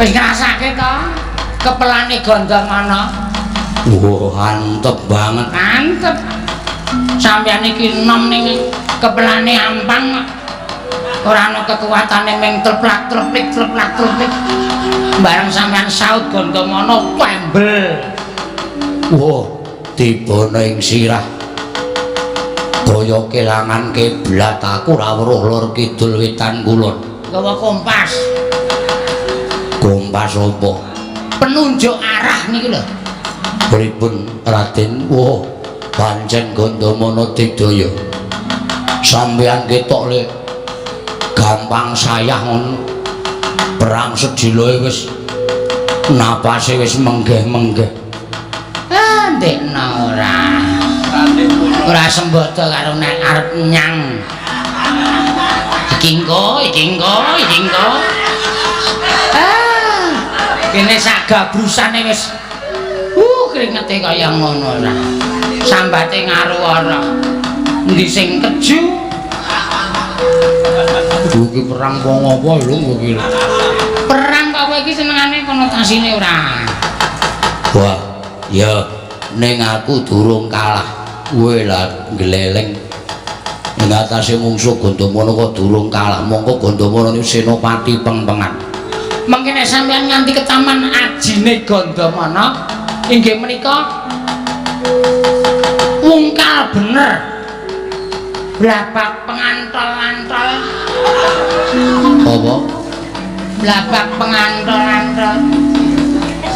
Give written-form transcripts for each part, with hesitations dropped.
Wis ngrasake to kepelane Gandamana. Wah, antep banget. Antep. Sampeyan iki enom ning kepelane ampang ora ana kekuatane ming treplak-treplik treplak-treplik. Bareng sampeyan saut Gandamana tembel. Wah, tibana ing sirah. Kaya kelangan kiblat aku ora weruh lor kidul wetan kulon. Gawa kompas. Kompas apa? Penunjuk arah niki lho. Pripun Raden? Wah, pancen Gandamana digdaya. Sampeyan ketok le gampang sayah ngono. Perang sediloe wis napase wis menggeh-menggeh. Ah, ndekno ora. Ora sembodo karo nek arep nyang. Iki engko, iki engko, iki engko. Ah, kene sak gabrusane wis kringete kaya ngono ora. Sambate ngaru ora. Endi sing keju? Iki perang wong apa lho iki? Perang kok kowe iki senengane konotasine ora. Wah, ya ning aku durung kalah. Kowe lah gleleng ing atase mungsuh Gandamana kok durung kalah. Mongko Gandamana niku senopati pengpengan. Mengke nek sampeyan nganti ketaman ajine Gandamana inggih menika wungkal bener. Blabak pengantol-antol. Apa? Blabak pengantol-antol.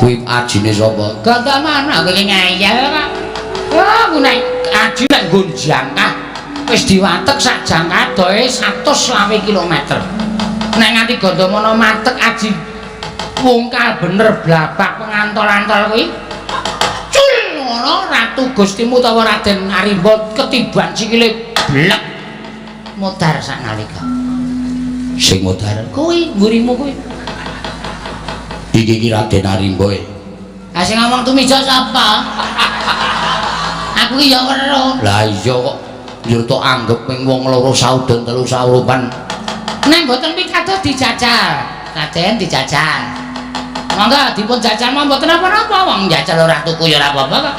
Kuwi ajine sapa? Gandamana kowe iki ngeyel kok. Wah, ku nek aji nek nggon jangkah wis diwatek sak jangkah adohe 120 km. Nek nganti Gandamana matek aji wungkal bener blabak pengantol-antol kuwi. Cul ngono Ratu Gustimu utawa Raden Arimba ketiban sikile blek modar sanalika. Sing modar kuwi mburimu kuwi. Iki ki Raden Arimba e. Ha sing ngomong tumija sapa? Aku ki ya weruh. Lah iya kok njur tok anggep ing wong loro saudon telu saurupan. Nek mboten pitados dijajal. Raden dijajal. Monggo dipun jajal mawon mboten napa-napa, wong njajal ora tuku ya ora apa-apa kok.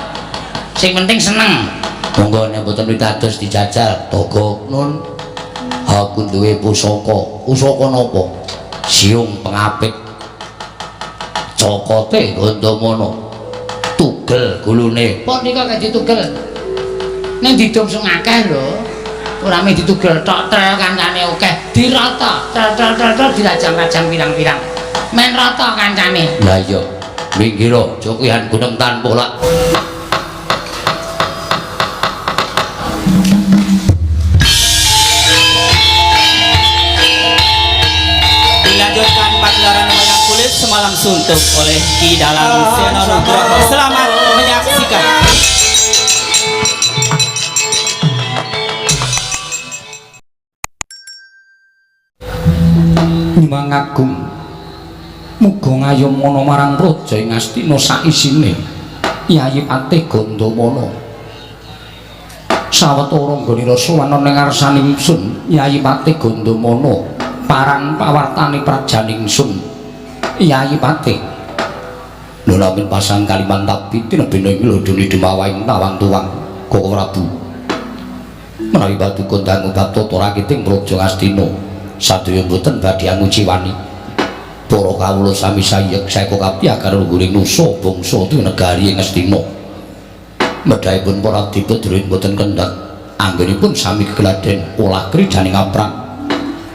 Sing penting seneng. Monggo nek mboten pitados dijajal, Togok nun. Aku duwe pusaka. Pusaka napa? Siung pengapit. Cokote Gandamana. Tugel gulune. Pun nika kaya ditugel. Ning didum sing akeh lho. Ora mung ditugel tok tel kancane akeh. Dirata tel tel tel tel dirajang-rajang pirang-pirang. Men rata kancane. Lah iya. Minggir jokihan gunung tanpa lak. Dilanjutkan pagelaran wayang kulit semalam suntuk oleh Ki Dalang Seno Nugroho. Selamat menyaksikan. Nyuwun agung muga ngayomana marang praja ing Astina saisine Yayi Patih Gandamana. Sawetara nggone sowan ana ing ngarsaning ingsun Yayi Patih Gandamana parang pawartane prajaning ingsun Yayi Patih. Nulamin pasang Kalimantan tinebena ing lodone dumawaing tawang tuwang Koko Prabu. Menawi paduka dangu bapta rakiting praja Astina sadaya mboten badhe anguciwani. Para kawula sami sayek saeka kapya karo luhuring nusa bangsa negari ing Astina. Medhahipun para abdi pedhurit mboten kendhat anggenipun sami gegladen olah krijaning aprang.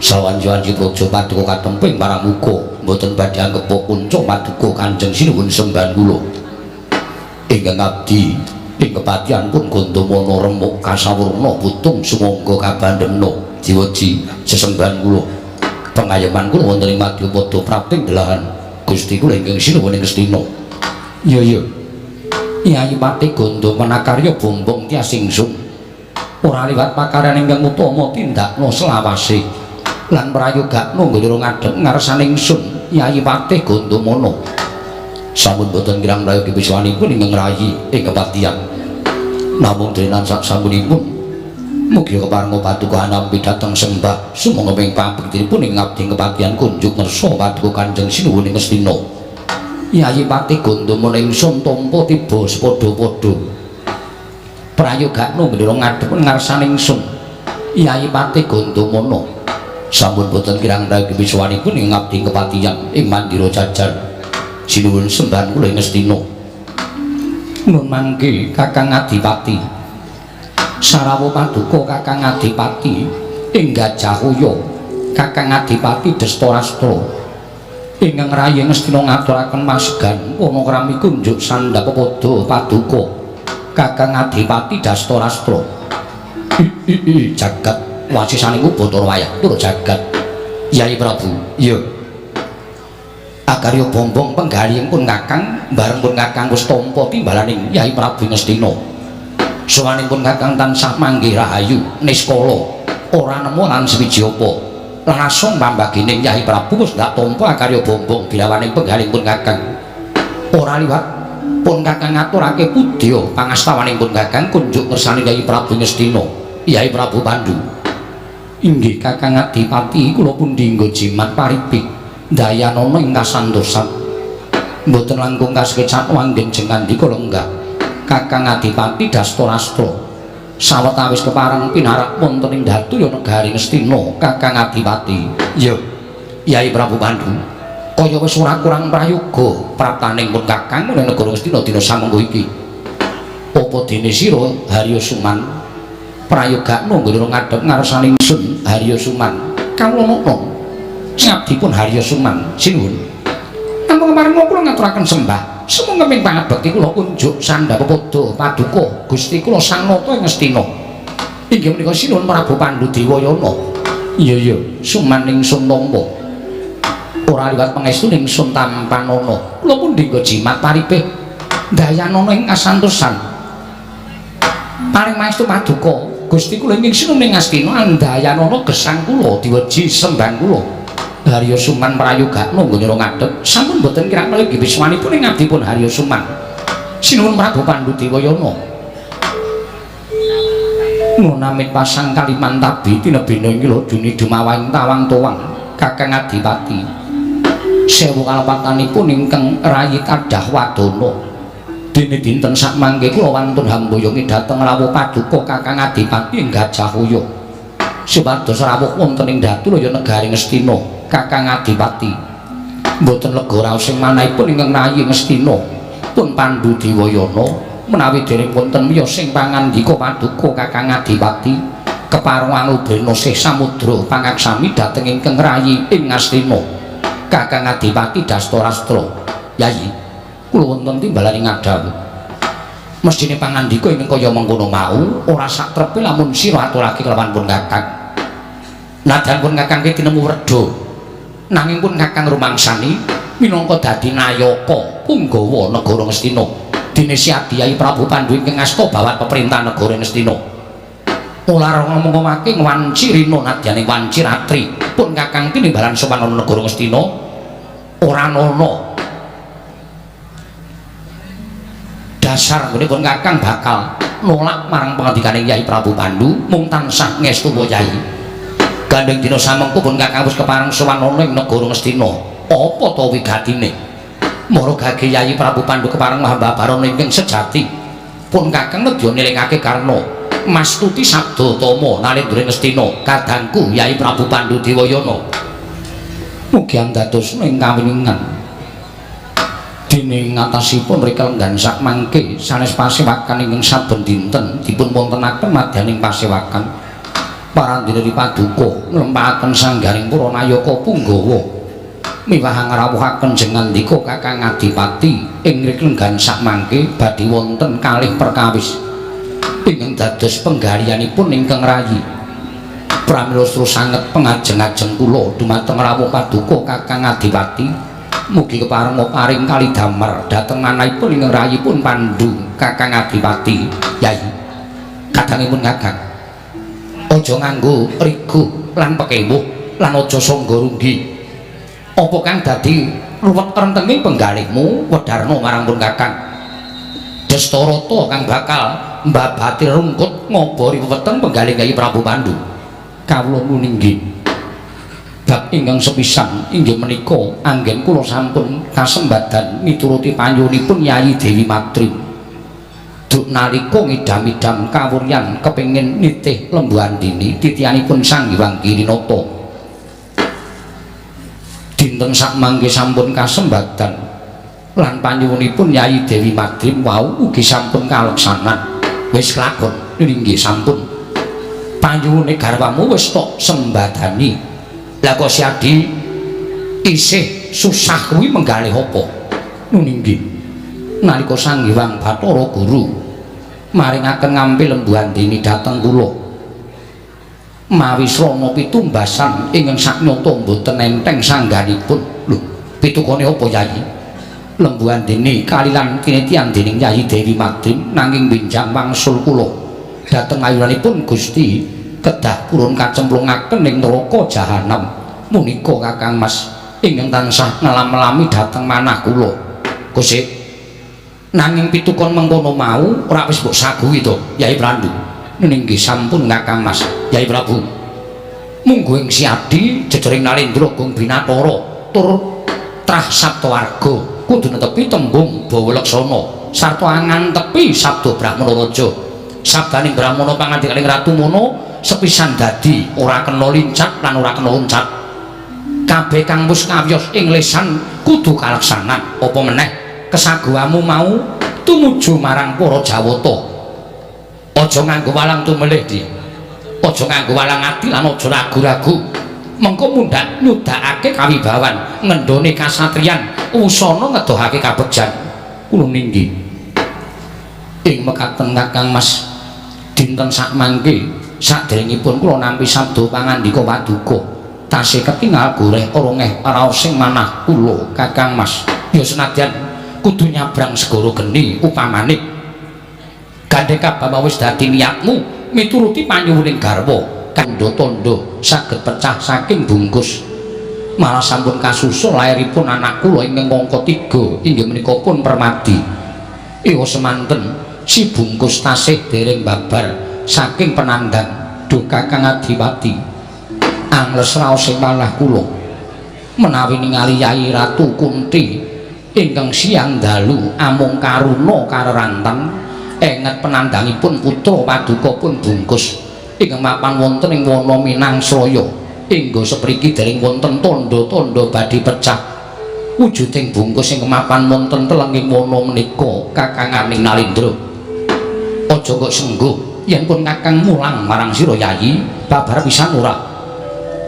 Sawanci-wanci praja paduka katemping marang muka mboten badhe anggepa kunca paduka Kanjeng Sinuwun sembahan kula. Ingkang abdi ing kepatihan pun Gandamana remuk kasawurna putung sumangga kabandhemna diweji sesembahan kula. Pengayoman kula wonten ing madyapada prapting delahan Gusti kula ingkang sinuwun ing Astina. Iya iya. Yayi Patih Gandamana karya bombong tias ingsun. Ora liwat pakaryan ingkang utama tindakna selawase lan prayogakna nggone ngadhep ngarsane ingsun Yayi Patih Gandamana. Sampun boten kirang prayogi wiswanipun ingkang ngrayi ing kepatihan. Namung denan sak sampunipun Mugi keparenga paduka anampi dhateng sembah sumangga ing pabektinipun ing ngabdi kepatihan kunjuk ngersa paduka Kanjeng Sinuwun ing Ngastina. Yayi Patih Gandamana ingsun tampa tiba sepadha-padha. Prayogakno ngira ngadhep ngarsaning ingsun. Yayi Patih Gandamana sampun boten kirang ragi wiswanipun ing ngabdi kepatihan ing mandira jajar. Sinuwun sembahan kula ing Ngastina. Nun mangke Kakang Adipati. Sarawa paduka Kakang Adipati ing Gajahaya, Kakang Adipati Destarastra ingkang rayi Ngastina ngaturaken masegan panakrami kunjuk sandhap pepada paduka Kakang Adipati Dastarastra. Jagat wasisaning Bathara wayah tur jagat. Yai Prabu, iya. Akarya bombong penggalih pun Kakang bareng pun Kakang wis tampa timbalaning Yai Prabu Ngastina. Sowanipun Kakang tansah manggih rahayu niskala ora nemu lan sewiji apa. Langsung pambagining Yai Prabu wis ndak tampa akarya bombong bilawaning penggalih pun Kakang. Ora liwat pun Kakang ngaturake pudya pangastawaning pun Kakang kunjuk ngersani Yai Prabu Ngastina. Yai Prabu Pandu. Inggih Kakang Adipati kula pundi nggo jimat paripih dayanana ing kasantosan. Mboten langkung kasekecak wanggen jengandika lenggah. Kakang Adipati Dastarastra sawetawis kepareng pinarak wonten ing Datuya negari Ngastina. Kakang Adipati, iya Yai Prabu Pandu, kaya wis ora kurang prayoga praptaning pun Kakang ing negara Ngastina dina samengko iki. Apa dene sira Harya Suman prayogakno nggone ngadhep ngarsane ingsun Harya Suman? Kawula nokno ngabdipun Harya Suman sinuwun. Namung kepareng kula ngaturaken sembah sumangga ing pangabekti kula kunjuk sandhap pepada paduka Gusti kula Sang Nata ing Ngastina. Inggih menika sinuwun Prabu Pandu Dewayana. Iya iya, Suman ingsun nampa. Ora liwat pangestu ingsun tampanana. Kula pundi nggo jimat paripih dayanana ing kasantosan. Paring maestu paduka Gusti kula ingkang sinuwun ing Ngastina andayanana gesang kula diweji sembang kula. Harya Suman prayogakno nggone ngadhep sampun boten kirang malih wiswanipun ing ngabdipun Harya Suman. Sinuwun Prabu Pandu Dewayana. Ngunamit pasang Kalimantabi tinebina ing loduni dumawang tawang towang Kakang Adipati. Sewu kalepatanipun ingkang rayi kadah wadana. Dene dinten sakmangke kula wantun hamboyongi dhateng rawuh paduka Kakang Adipati ing Gajahaya. Supados rawuh wonten ing Datulaya negari Ngastina. Kakang Adipati mboten lega raos sing manahipun ingkang rayi Ngastina pun Pandu Dewayana menawi dereng wonten miyos sing pangandika paduka Kakang Adipati kepareng anglubrina sih samudra pangaksami dhateng ingkang rayi ing Ngastina. Kakang Adipati Dastarastra, Yayi kula wonten timbalan ing ngadhawuh mesthine pangandika ingkang kaya mengkono mau ora sakrepe lamun sira aturake kelawan pun Kakang. Nadyan pun Kakang ki tinemu werda nanging pun Kakang rumangsani minangka dadi nayaka punggawa negara Ngastina. Dene si Adi Yai Prabu Pandu ingkang asta bawat peperintahan negara Ngastina. Ular ngomong-ngomongake wanci rina nadyane wanci ratri pun Kakang tinimbalan sowan ana negara Ngastina ora ana dasar nggone pun Kakang bakal nolak marang pangandikaning Yai Prabu Pandu mung tansah ngestu Yai. Gandeng dina samengko pun Kakang wis kepareng sowan ana ing negara Ngastina. Apa ta wigatine? Mara gage Yai Prabu Pandu kepareng mahambabarana ingkang sejati. Pun Kakang nedya nilingake karna mastuti sabda tama nalendra Ngastina kadangku Yai Prabu Pandu Dewayana. Mugi andadosna ing kawiningan. Dene ngatasipun rikelenggan sakmangke sanes pasewakan ingkang saben dinten dipun wontenaken madyaning pasewakan. Parandene paduka nglempahaken sanggaring para nayaka punggawa miwah ngrawuhaken jengandika Kakang Adipati ing riklenggan sakmangke badhe wonten kalih perkawis ingkang dados penggalianipun ingkang rayi. Pramila sanget pengajeng-ajeng kula dumateng rawuh paduka Kakang Adipati mugi kepareng paring kalidamar dhateng manahipun ingkang rayipun Pandu Kakang Adipati. Yai kadangipun Kakang aja nganggo rigu lan pekewuh lan aja sangga runggi. Apa kang dadi ruwet rentenging penggalihmu wedharna marang pun Kakang. Destarata kang bakal mbabati rungkut ngobori weteng penggalih Kyai Prabu Pandu. Kawula nguninggi bab ingkang sepisan inggih menika anggen kula sampun kasembadan mituruti panyuwunipun Yayi Dewi Madrim. Duk nalika ngidam-idam kawuryan kepengin nitih Lembu Andini titihanipun Sang Hyang Girinata. Dinten sakmangke sampun kasembadan lan panyuwunipun Yayi Dewi Madrim wau ugi sampun kaleksanan. Wis kelakon inggih sampun. Panyuwune garwamu wis tok sembadani. Lah kok Siadi isih susah kuwi menggalih apa? Nun inggih. Nalika Sang Hyang Bathara Guru maringaken ngampi Lembu Andini dhateng kula, mawi srana pitumbasan ingkang saknyata mboten enteng sangganipun. Lho, pitukane apa Yayi? Lembu Andini kalilan kinetian dening Yayi Dewi Madrim nanging benjang wangsul kula dhateng ayunanipun Gusti kedah purun kacemplungaken ing neraka jahanam. Munika Kakang Mas ingkang tansah ngelam-elami dhateng manah kula. Gusti, nanging pitukon mengkono mau ora wis mbok saguhi to, Yai Prabu? Nggih sampun Kakang Mas. Yai Prabu, mungguh ing Siadi jejering Nalendra Gung Binatara tur trah Saptawarga kudu netepi tembung Bawa Laksana sarta angantepi sabda Brahmana Raja. Sabdaning Brahmana pangandikaning Ratu Muna sepisan dadi ora kena lincat lan ora kena loncat. Kabeh kang wis kawiyos ing lesan kudu kaleksanan. Apa meneh kesaguhamu mau tumuju marang para Jawata. Aja nganggo walang tumelih, Di. Aja nganggo walang ati lan aja ragu-ragu. Mengko mundhak nyudakake kawibawan, ngendhone kasatriyan, usana ngedohake kabegjan. Kula ninggi. Ing mekaten Kakang Mas, dinten sakmangke saderengipun kula nampi sabda pangandika paduka, tasih ketingal goreh orongeh raosing manah kula Kakang Mas. Ya senadyan kudu nyabrang segara geni upamane gandeng kabab wis dadi niatmu mituruti panyuwuning garwa, kandha tandha saged pecah saking bungkus. Malah sampun kasusul lairipun anak kula ingkang angka 3 inggih menika pun Permadi. Iwa semanten si bungkus tasih dereng babar saking penandang. Duh Kakang Adipati, angles raos ing manah kula menawi ningali Yayi Ratu Kunti ingkang siang dalu amung karuna kareranten enget penandangipun putra paduka pun bungkus ingkang mapan wonten ing wana Minangsraya. Inggo sepriki dereng wonten tandha-tandha badhe pecah wujuding bungkus ingkang mapan wonten telenging wana menika. Kakanganing Nalendra, aja kok sengguh yen pun Kakang mulang marang sira Yayi babar pisan ora.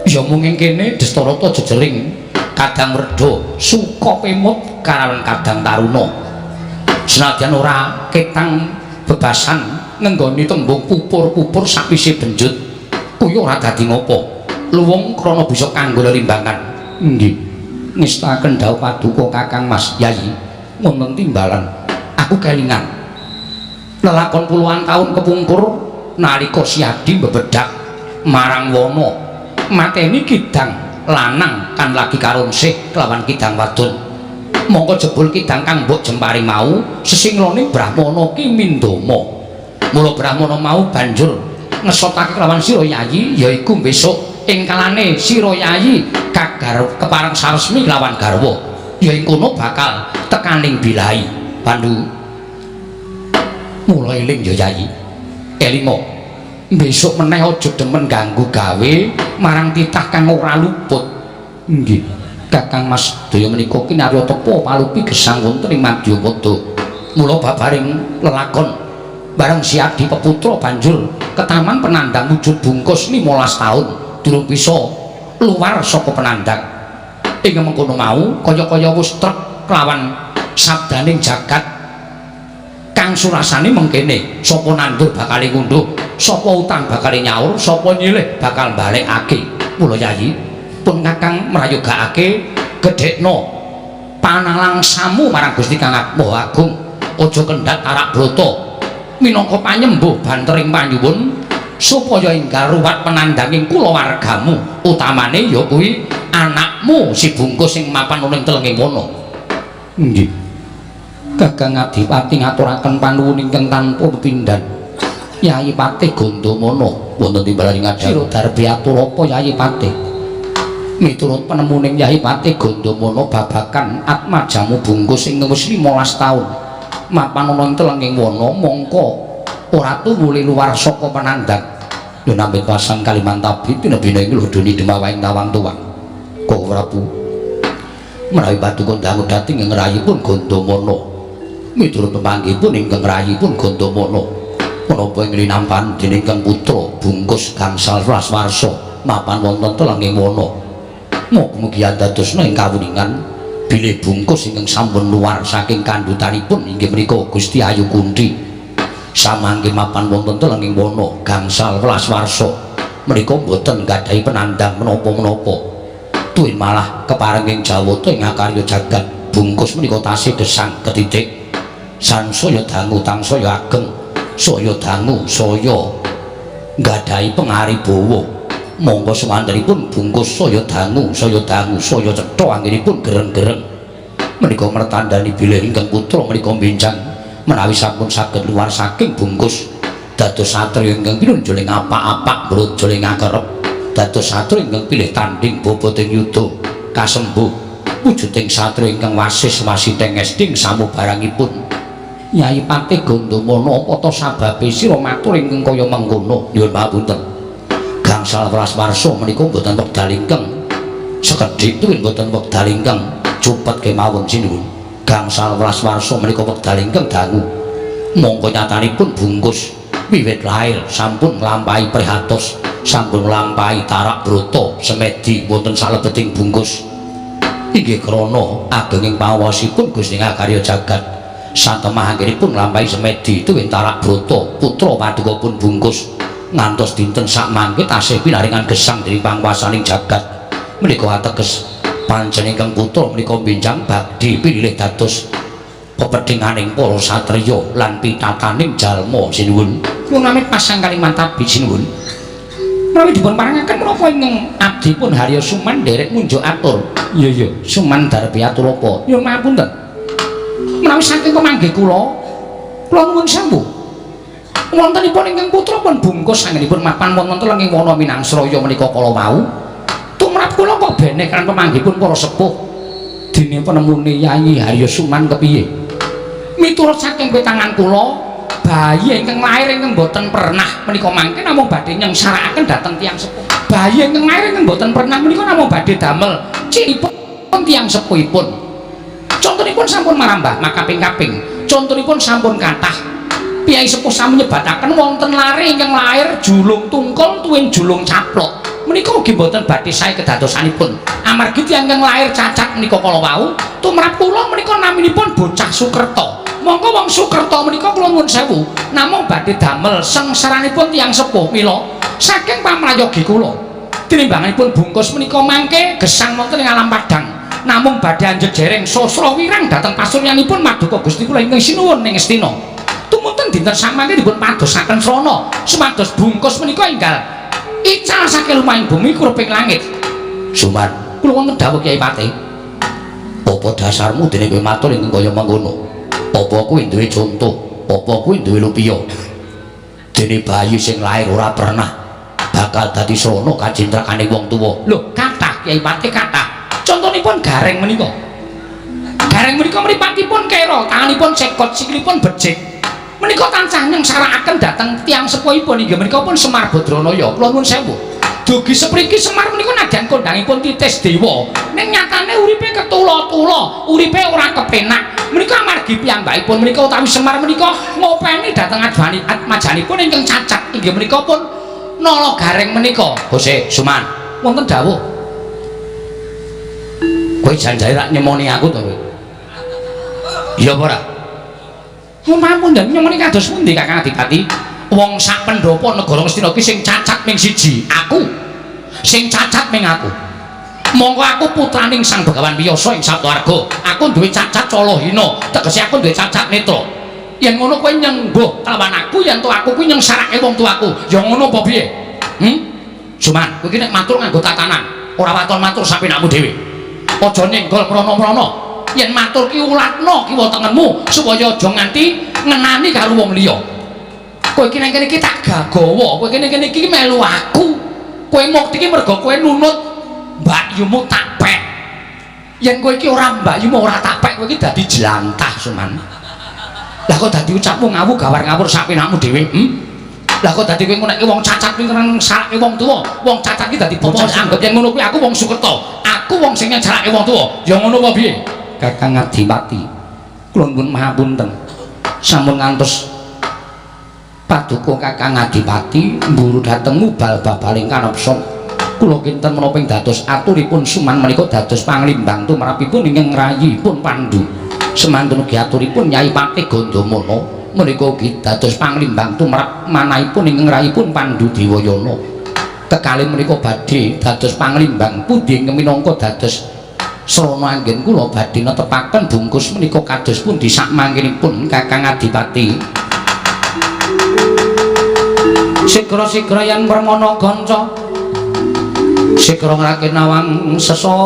Ya mung ing kene Destarata jejering kadang werda suka pemut karawan kadang taruna. Senadyan ora ketang bebasan ngenggoni tembung pupur-pupur sakwise benjut kuwi ora dadi ngopo, luwung krana bisa kanggo lelimbangan. Nggih, ngestaken dawuh paduka Kakang Mas. Yayi, wonten timbalan aku kelingan lelakon puluhan tahun kepungkur nalika Siadi bebedak marang wana mateni kidang lanang kan lagi karunsih kelawan kidang wadon. Mongko jebul kidang kang mbok jempari mau sesinglone Brahmana ki Mindama. Mula Brahmana mau banjur ngesotake kelawan sira Yayi, yaiku besok ing kalane sira Yayi kagar kepareng saresmi kelawan garwa, ya ing kono bakal tekaning bilai. Pandu, mula eling ya Yayi, elinga besok meneh aja demen ganggu gawe marang titah kang ora luput. Nggih Kakang Mas, daya menika kinarya tepa palupi gesang wonten ing Madyapada. Mula babaring lelakon bareng Siadi peputra banjur ketaman penandang wujud bungkus 15 tahun durung bisa luar saka penandang. Ing mengkono mau kaya-kaya wis trek kelawan sabdaning jagat kang surasane mengkene, sapa nandur bakal ngunduh, sapa utang bakal nyaur, sapa nyilih bakal balekake. Mula Yayi, pun Kakang mrayogakake gedhekno panalangsamu marang Gusti Kang Maha Agung. Aja kendhat arak brata minangka panyembuh bantering panyuwun supaya enggal ruwat penandanging kulawargamu, utamane ya kuwi anakmu si bungkus sing mapan ning telenging wana. Nggih Kakang Adipati ngaturaken panuwun ingkang tanpa pepindhan. Yayi Patih Gandamana wonten timbalan ing sira darbi atur apa Yayi Patih? Miturut penemuning Yayi Patih Gandamana babagan atmajamu bungkus ing wis 15 taun mapan ana ing telenging wana mongko ora tuwule luar saka penandang. Yen ambet pasang Kalimantabi tinebina ing lodoni demawahing tawang tuwang. Koko Prabu menawi paduka dangu dhateng ing rayipun Gandamana miturut pepanggihipun ingkang rayipun Gandamana menapa ing linampan dening ingkang putra bungkus gangsal welas warsa mapan wonten telenging wana. Mugi-mugi andadosna ing kawuningan bilih bungkus ingkang sampun luar saking kandhutanipun inggih menika Gusti Ayu Kunthi samangke mapan wonten telenging wana gangsal welas warsa menika boten nggadahi penandang menapa-menapa tuwin malah keparenging jawata ing akarya jagat. Bungkus menika tasih gesang ketitik sansaya dangu tansaya ageng saya dangu saya nggadahi pengaribawa. Monggo semantenipun bungkus saya dangu saya dangu saya cetha anggenipun gereng-gereng menika mertandani bilih ingkang putra menika benjang menawi sampun saged luar saking bungkus dados satriya ingkang pinunjul ing apak-apak brojol ing akerep dados satriya ingkang pilih tanding boboting yuda kasembuh wujuding satriya ingkang wasis wasiteng esting samubarangipun. Yayi Patih Gandamana apa ta sababe sira matur ingkang kaya mengkono? Nyuwun pangapunten, gangsal welas warsa menika mboten wekdal ingkang sekedhik tuwin mboten wekdal ingkang cupet kemawon sinuwun. Gangsal welas warsa menika wekdal ingkang dangu. Mongko nyatanipun bungkus wiwit lair sampun nglampahi prihatos, sampun nglampahi tarak brata semedi wonten salebeting bungkus. Inggih krana agenging pawosipun Gusti Ngakarya jagat satemah anggenipun nglampahi semedi tuwin tarak brata putra padukapun bungkus ngantos dinten sakmangke tasih pinaringan gesang dening panguwasaning jagat. Menika ateges pancen ingkang putra menika benjang badhe pinilih dados pepedhinganing para satriya lan pitataning jalma sinuwun. Kula namit pasang Kalimantabi sinuwun. Menawi dipun parengaken menapa ingkang abdi pun Harya Suman nderek ngunjuk atur. Iya iya, Suman darbi atur apa? Ya ngapunten. Menawi saking pemanggih kula, kula nuwun sewu. Wontenipun ingkang putra pun bungkus anggenipun mapan wonten telenging wana Minangsraya menika kala wau. Tumrap kula kok beneh kan pemanggihipun para sepuh. Dene penemune Yayi Harya Suman kepiye? Miturut saking petangan kula, bayi ingkang lair ingkang boten pernah menika mangke namung badhe nyengsarakaken dhateng tiyang sepuh. Bayi ingkang lair ingkang boten pernah menika namung badhe damel cilikipun tiyang sepuhipun. Contonipun sampun marambah makaping-kaping. Contonipun sampun kathah. Piyai sepuh sami nyebataken wonten lare ingkang lair julung tungkul tuwin julung caplok. Menika ugi boten badhe sae kedadosanipun. Amargi tiyang ingkang lahir cacat menika kala wau, tumrap kula menika naminipun bocah Sukerta. Monggo wong Sukerta menika kula nuwun sewu, namung badhe damel sengsaranipun tiyang sepuh. Mila saking pamrayogi kula, tinimbanganipun bungkus menika mangke gesang wonten ing alam padang, namung badhe anjejereng sastra wirang dhateng pasuryanipun maduka Gusti kula ingkang sinuwun ing Astina. Tumunten dinten samangke dipun padosaken srana supados bungkus menika enggal ical saking lumahing bumi kuruping langit. Suman, kula wonten dawuh Kyai Patih. Apa dasarmu dene kowe matur ingkang kaya mengkono? Apa kuwi duwe conto? Apa kuwi duwe lupiya? Dene bayi sing lair ora pernah bakal dadi srana kajintrakane wong tuwa. Lho, kathah Kyai Patih kathah. Contonipun Gareng menika. Gareng menika mripatipun kera, tanganipun sekot, sikilipun becik. Menika tansah nyengsarakaken dhateng tiyang sepuhipun inggih menika pun Semar Badranaya. Kula nuwun sewu. Dugi sepriki Semar menika nadyan kondhangipun Titis Dewa. Ning nyatane uripe ketula-tula, uripe ora kepenak. Menika amargi piyambakipun menika utawi Semar menika ngopeni dhateng advani atmajanipun ingkang cacat inggih menika pun Nala Gareng menika. Bose Suman, wonten dawuh. Kowe janjane rak nyemoni aku to kowe? Iya apa ora? Ampun ndan nyemoni kados pundi Kakang Adipati? Wong sak pendopo negara Ngastina iki sing cacat ming siji, aku. Sing cacat ming aku. Mongko aku putraning Sang Begawan Wiyasa ing Saptawarga. Aku duwe cacat cala hina, tegese aku duwe cacat netra. Yen ngono kowe nyengguh kelawan aku, yen to aku kuwi nyengsarake wong tuaku. Ya ngono apa piye? Hmm? Suman, kowe iki nek matur nganggo tatanan, ora waton matur sapenakmu dhewe. Aja nyenggol mrono-mrono. Yen matur ki ulatno kiwa tengenmu supaya aja nganti ngenani karo wong liya. Kowe iki nang kene iki tak gagawa, kowe iki nang kene iki melu aku. Kowe mukti iki mergo kowe nunut mbakyumu tak pek. Yen kowe iki ora mbakyumu ora tak pek, kowe iki dadi jlantah Suman. Lah kok dadi ucapmu ngawu gawar ngawur sak penakmu dhewe? Lah kok dadi kowe ngunekke wong cacat kuwi ngrasake wong tuwa. Wong cacat iki dadi bocah anggep yen ngono kuwi aku wong Sukerta. Aku wong sing ngejarake wong tuwa. Ya ngono apa piye? Kakang Adipati, kula nyuwun mahapunten. Sampun ngantos paduka Kakang Adipati mburu dhateng mubal babaling kanepson. Kula kinten menapa ing dados aturipun Suman menika dados panglimbang tumrapipun ingkang ngrayipun Pandu. Semantun ugi aturipun Nyai Patih Gandamana menika ugi dados panglimbang tumrap manahipun ingkang ngrayipun Pandu Dewayana. Kekalih menika badhe dados panglimbang pundi ingkang minangka dados srana anggen kula badhe netepaken bungkus menika kados pundi sakmangkinipun Kakang Adipati. Sigra-sigra yen permana ganca sigra ngrake nawang sesangka.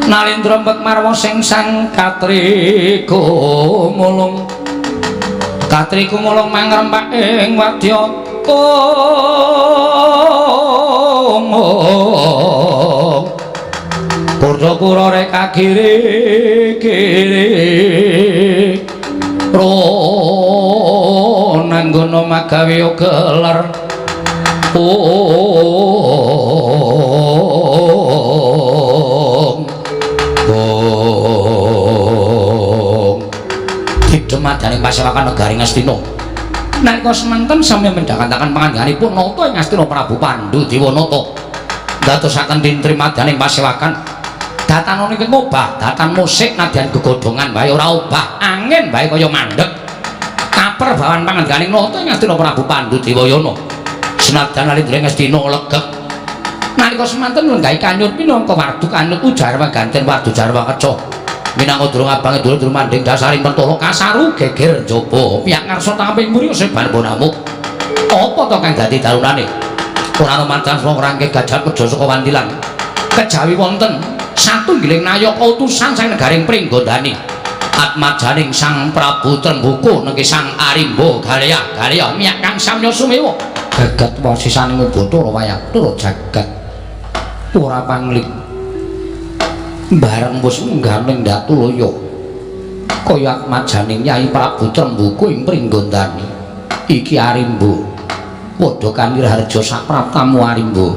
Nalendra mbek marwa sing sang katriku mulung. Katriku mulung mangrempak ing wadya kung. Kurda-kura reka kiri-kiri ronanggono magawe gelar. Didemadaning pasewakan negari Ngastina. Nalika semanten sami mendhakantakan pangandikanipun nata ing Ngastina Prabu Pandu Dewanata ndadosaken tintrimadyaning pasewakan. Datan ingkang obah, datan musik nadyan gegodhongan wae ora obah, angin wae kaya mandeg. Kaper bawan pangandikaning nata ing Ngastina Prabu Pandu Dewayana. Senadyan Nalendra Ngastina legeg. Nalika semanten lenggahi kanyut minangka wardu kanyut ujarwa ganten wardu jarwa kecoh. Minangka durung abange durung mandhing dasaring mentala kasaru geger njaba. Piyak ngarsa tamping muri sebar bonamuk. Apa to kang dadi darunane? Ora ana mancan saka rangke gajah meja saka wandilan. Kejawi wonten satunggiling nayaka utusan saking negaring Pringgondani. Atmajaning Sang Prabu Trenggoka nengki Sang Arimba Galya Galya miyak kang samya sumewa. Gagat wasisaning Bathara Wayang jagat ora pangling. Bareng wis munggah ning Datulaya kaya atmajaning Nyai Prabu Trenggoka ing Pringgondani. Iki Arimba padha kaniraharja sapraptamu Arimba.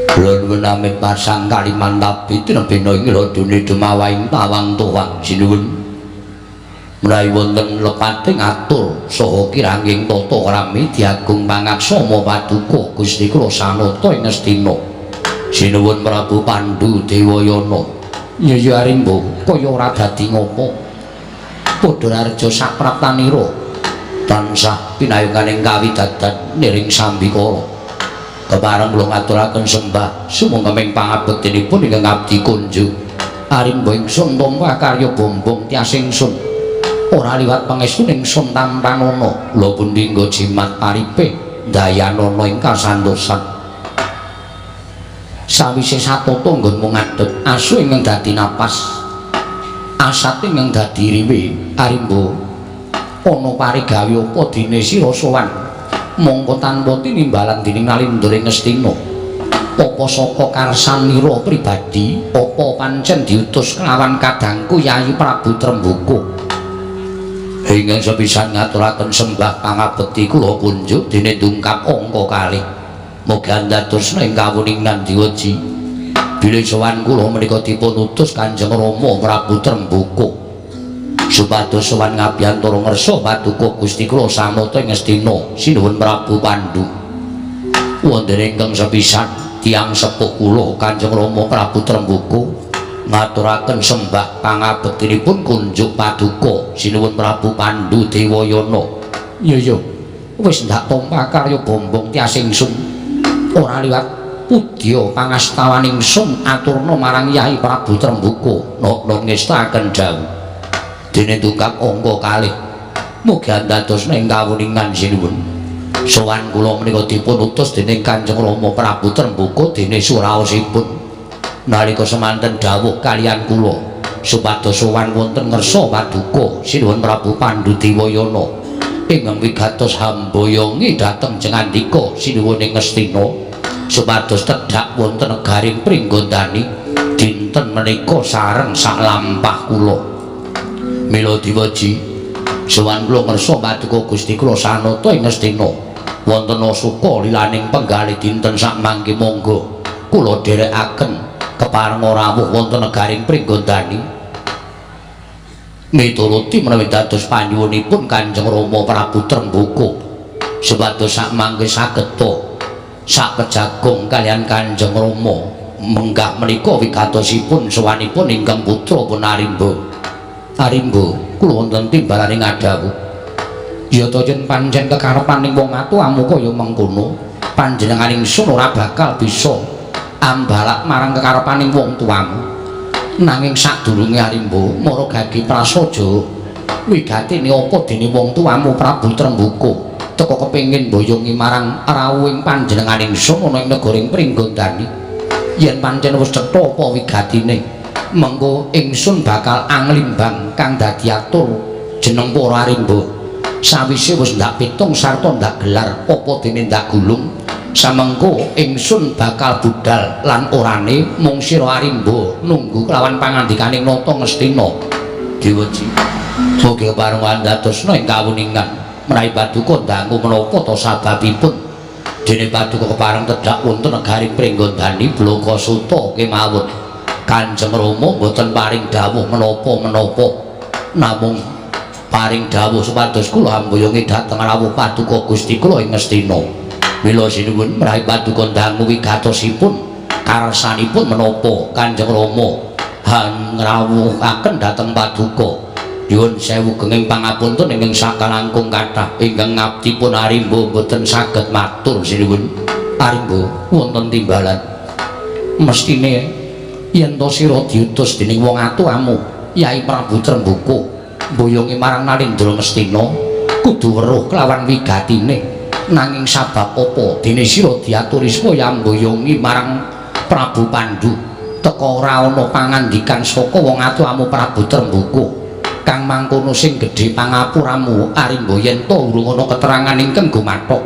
Kula nuwun amit pasang kalimantabi tinebena ing ladune dumawaing tawang tuwang sinuwun. Menawi wonten lepating atur saha kiranging tata krami diagung pangaksama paduka Gusti kula sanata ing Ngastina. Sinuwun Prabu Pandu Dewayana. Ya ya Arimba kaya ora dadi ngopo. Padha raharja sapraptanira tansah pinayunganing kawidadan niring sambikara. Kepareng kula ngaturaken sembah sumangga ming pangabektinipun ingkang abdi kunjuk. Arimba ingsun tampa karya bombong tias ingsun. Ora liwat pangestu ingsun tampanana. Kula pundi nggo jimat paripe dayanana ing kasantosan. Sawise satata nggonmu ngadeg asu ingkang dadi napas. Asat ingkang dadi riwe. Arimba ana parigawe apa dene sira sowan? Mongko tanpa tinimbalan dening Nalendra ing Ngastina. Apa saka karsanira pribadi, apa pancen diutus kelawan kadangku Yayi Prabu Trenggoka? Ingkang sepisan ngaturaken sembah pangabekti kula kunjuk dene dungkap angka kalih. Mugi andadosna ing kawuningan diweji. Bilih sowan kula menika dipun utus Kanjeng Rama Prabu Trenggoka. Supados sowan ngabiyantara ngersa paduka Gusti kula sanata ing Ngastina sinuwun Prabu Pandu. Wonten ingkang sepisan tiyang sepuh kula Kanjeng Rama Prabu Trenggoka ngaturaken sembah pangabektinipun kunjuk paduka sinuwun Prabu Pandu Dewayana. Ya ya wis ndak tampa karya bombong tias ingsun. Ora liwat pudya pangastawan ingsun aturna marang Yai Prabu Trenggoka nokno ngestakaken dawuh. Dene tungkap angka kalih. Mugi andadosna ing kawuningan sinuwun. Sowan kula menika dipun utus dening Kanjeng Rama Prabu Tremboko dene suraosipun nalika semanten dawuh kaliyan kula supados sowan wonten ngersa paduka Sinuwun Prabu Pandhu Dewayana ingkang wigatos hamboyongi dhateng jengandika Sinuwun ing Ngastina supados tedhak wonten negaring Pringgondani dinten menika sareng saklampah kula. Mila Dewaji, sowan kula ngersa paduka Gusti kula sanata ing Ngastina wonten asuka lilaning penggalih dinten sakmangke monggo kula dherekaken kepareng rawuh wonten negaring Pringgondani mituruti menawi dados panyuwunipun Kanjeng Rama Prabu Tremboko supados sakmangke sageta sak pejagong kaliyan Kanjeng Rama menggah menika wigatosipun sowanipun ingkang putra pun Arimba. Arimba, kula wonten timbalane ngadhawuh. Ya ta yen pancen kekarepaning wong atuamu kaya mengkono, panjenengan ingsun ora bakal bisa ambalak marang kekarepaning wong tuamu. Nanging sadurunge Arimba mara gage prasaja wigatine apa dene wong tuamu Prabu Tremboko teka kepengin mboyongi marang rawuhing panjenengan ingsun ana ing negara Pringgondani. Yen pancen wis cetha apa wigatine, mengko ingsun bakal anglimbang kang dadi atur jeneng para Arimba. Sawise wis ndak pitung sarta ndak gelar apa dene ndak gulung, samengko ingsun bakal budal lan orane mung sira Arimba nunggu kelawan pangandikaning Nata Ngastina. Dewaji, mugi kepareng dadosna ing kawuningan menawi paduka dangu menapa ta sababipun dene paduka kepareng tedhak wonten negari Pringgondani Blaka Suta kemawon. Kanjeng Rama mboten paring dawuh menapa-menapa, namung paring dawuh supados kula amboyongi dhateng rawuh paduka Gusti kula ing Ngastina. Mila sinuwun menawi paduka dangu wigatosipun karsanipun menapa Kanjeng Rama hangrawuhaken dhateng paduka. Nyuwun sewu genging pangapunten ingkang sakalangkung kathah ingkang ngabdipun Arimba mboten saged matur sinuwun. Arimba wonten timbalan. Mestine yen to sira diutus dening wong atuamu Yai Prabu Tremboko mboyongi marang Nalendra Ngastina kudu weruh kelawan wigatine. Nanging sabab apa dene sira diaturi supaya mboyongi marang Prabu Pandhu teka ora ana pangandikan saka wong atuamu Prabu Tremboko kang mangkono sing gedhe pangapuramu Arimba yen to urung ana keterangan ingkang gumathok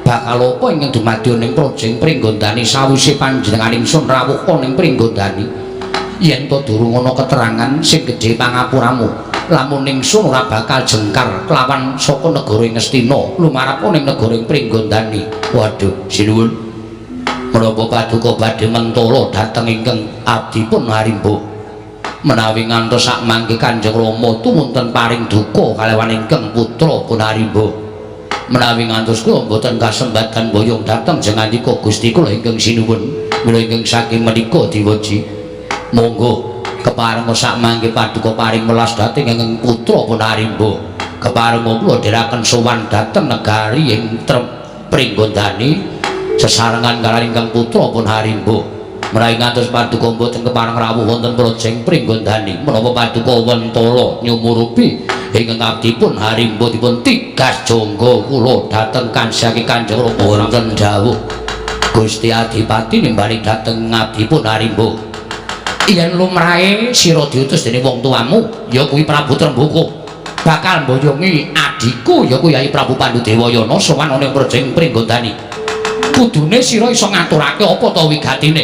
bakal apa ingkang dumadya ning Projeng Pringgondani sawise panjenengan ingsun rawuh ning Pringgondani. Yen to durung ana keterangan sing gedhe pangapuramu lamun ingsun ora bakal jengkar kelawan saka negara Ngastina lumarap ning negara Pringgondani. Waduh, sinuwun menapa paduka badhe mentala dhateng ingkang abdipun Arimba menawi ngantos sakmangke Kanjeng Rama tumunten paring duka kalawan ingkang putra pun Arimba. Menawi ngantos kula mboten kasembatan boyong dhateng jengandika Gusti kula ingkang sinuwun mila ingkang saking menika diweji monggo kepareng sakmangke paduka paring welas dhateng ingkang putra pun Arimba. Kepareng kula dherekaken sowan dhateng negari ing Pringgondani sesarengan kaliyan ingkang putra pun Arimba. Menawi ngantos paduka mboten kepareng rawuh wonten Projeng Pringgondani menapa paduka wentala nyumurupi ingkang abdipun Arimba dipun tigas jangga kula dhateng kansake Kanjeng Rama wonten dawuh Gusti Adipati nimbali dhateng abdipun Arimba. Yen lumrahe sira diutus dening wong tuamu ya kuwi Prabu Tremboko bakal mboyongi adhiku ya kuwi Yai Prabu Pandhu Dewayana sowan ana ing Projeng Pringgondani, kudune sira iso ngaturake apa ta wigatine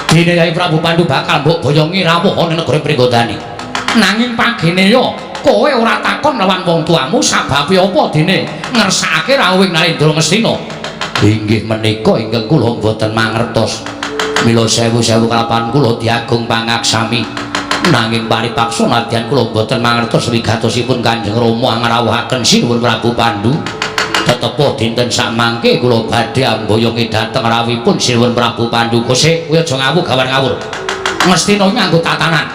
dene Yai Prabu Pandhu bakal mbok boyongi rawuh ana negara Pringgondani. Nanging pagene ya kowe ora takon lawan wong tuamu sababe apa dene ngersakake rawuhing Nalendra Ngastina. Inggih menika ingkang kula mboten mangertos. Mila sewu-sewu kalapan kula diagung pangaksami. Nanging paripaksa nadyan kula mboten mangertos wigatosipun Kanjeng Rama ngrawuhaken Sinuwun Prabu Pandhu. Tetepa dinten sakmangke kula badhe amboyongi dhateng rawuhipun Sinuwun Prabu Pandhu. Kose kowe aja ngawur gawan ngawur. Ngastina nganggo tatanan.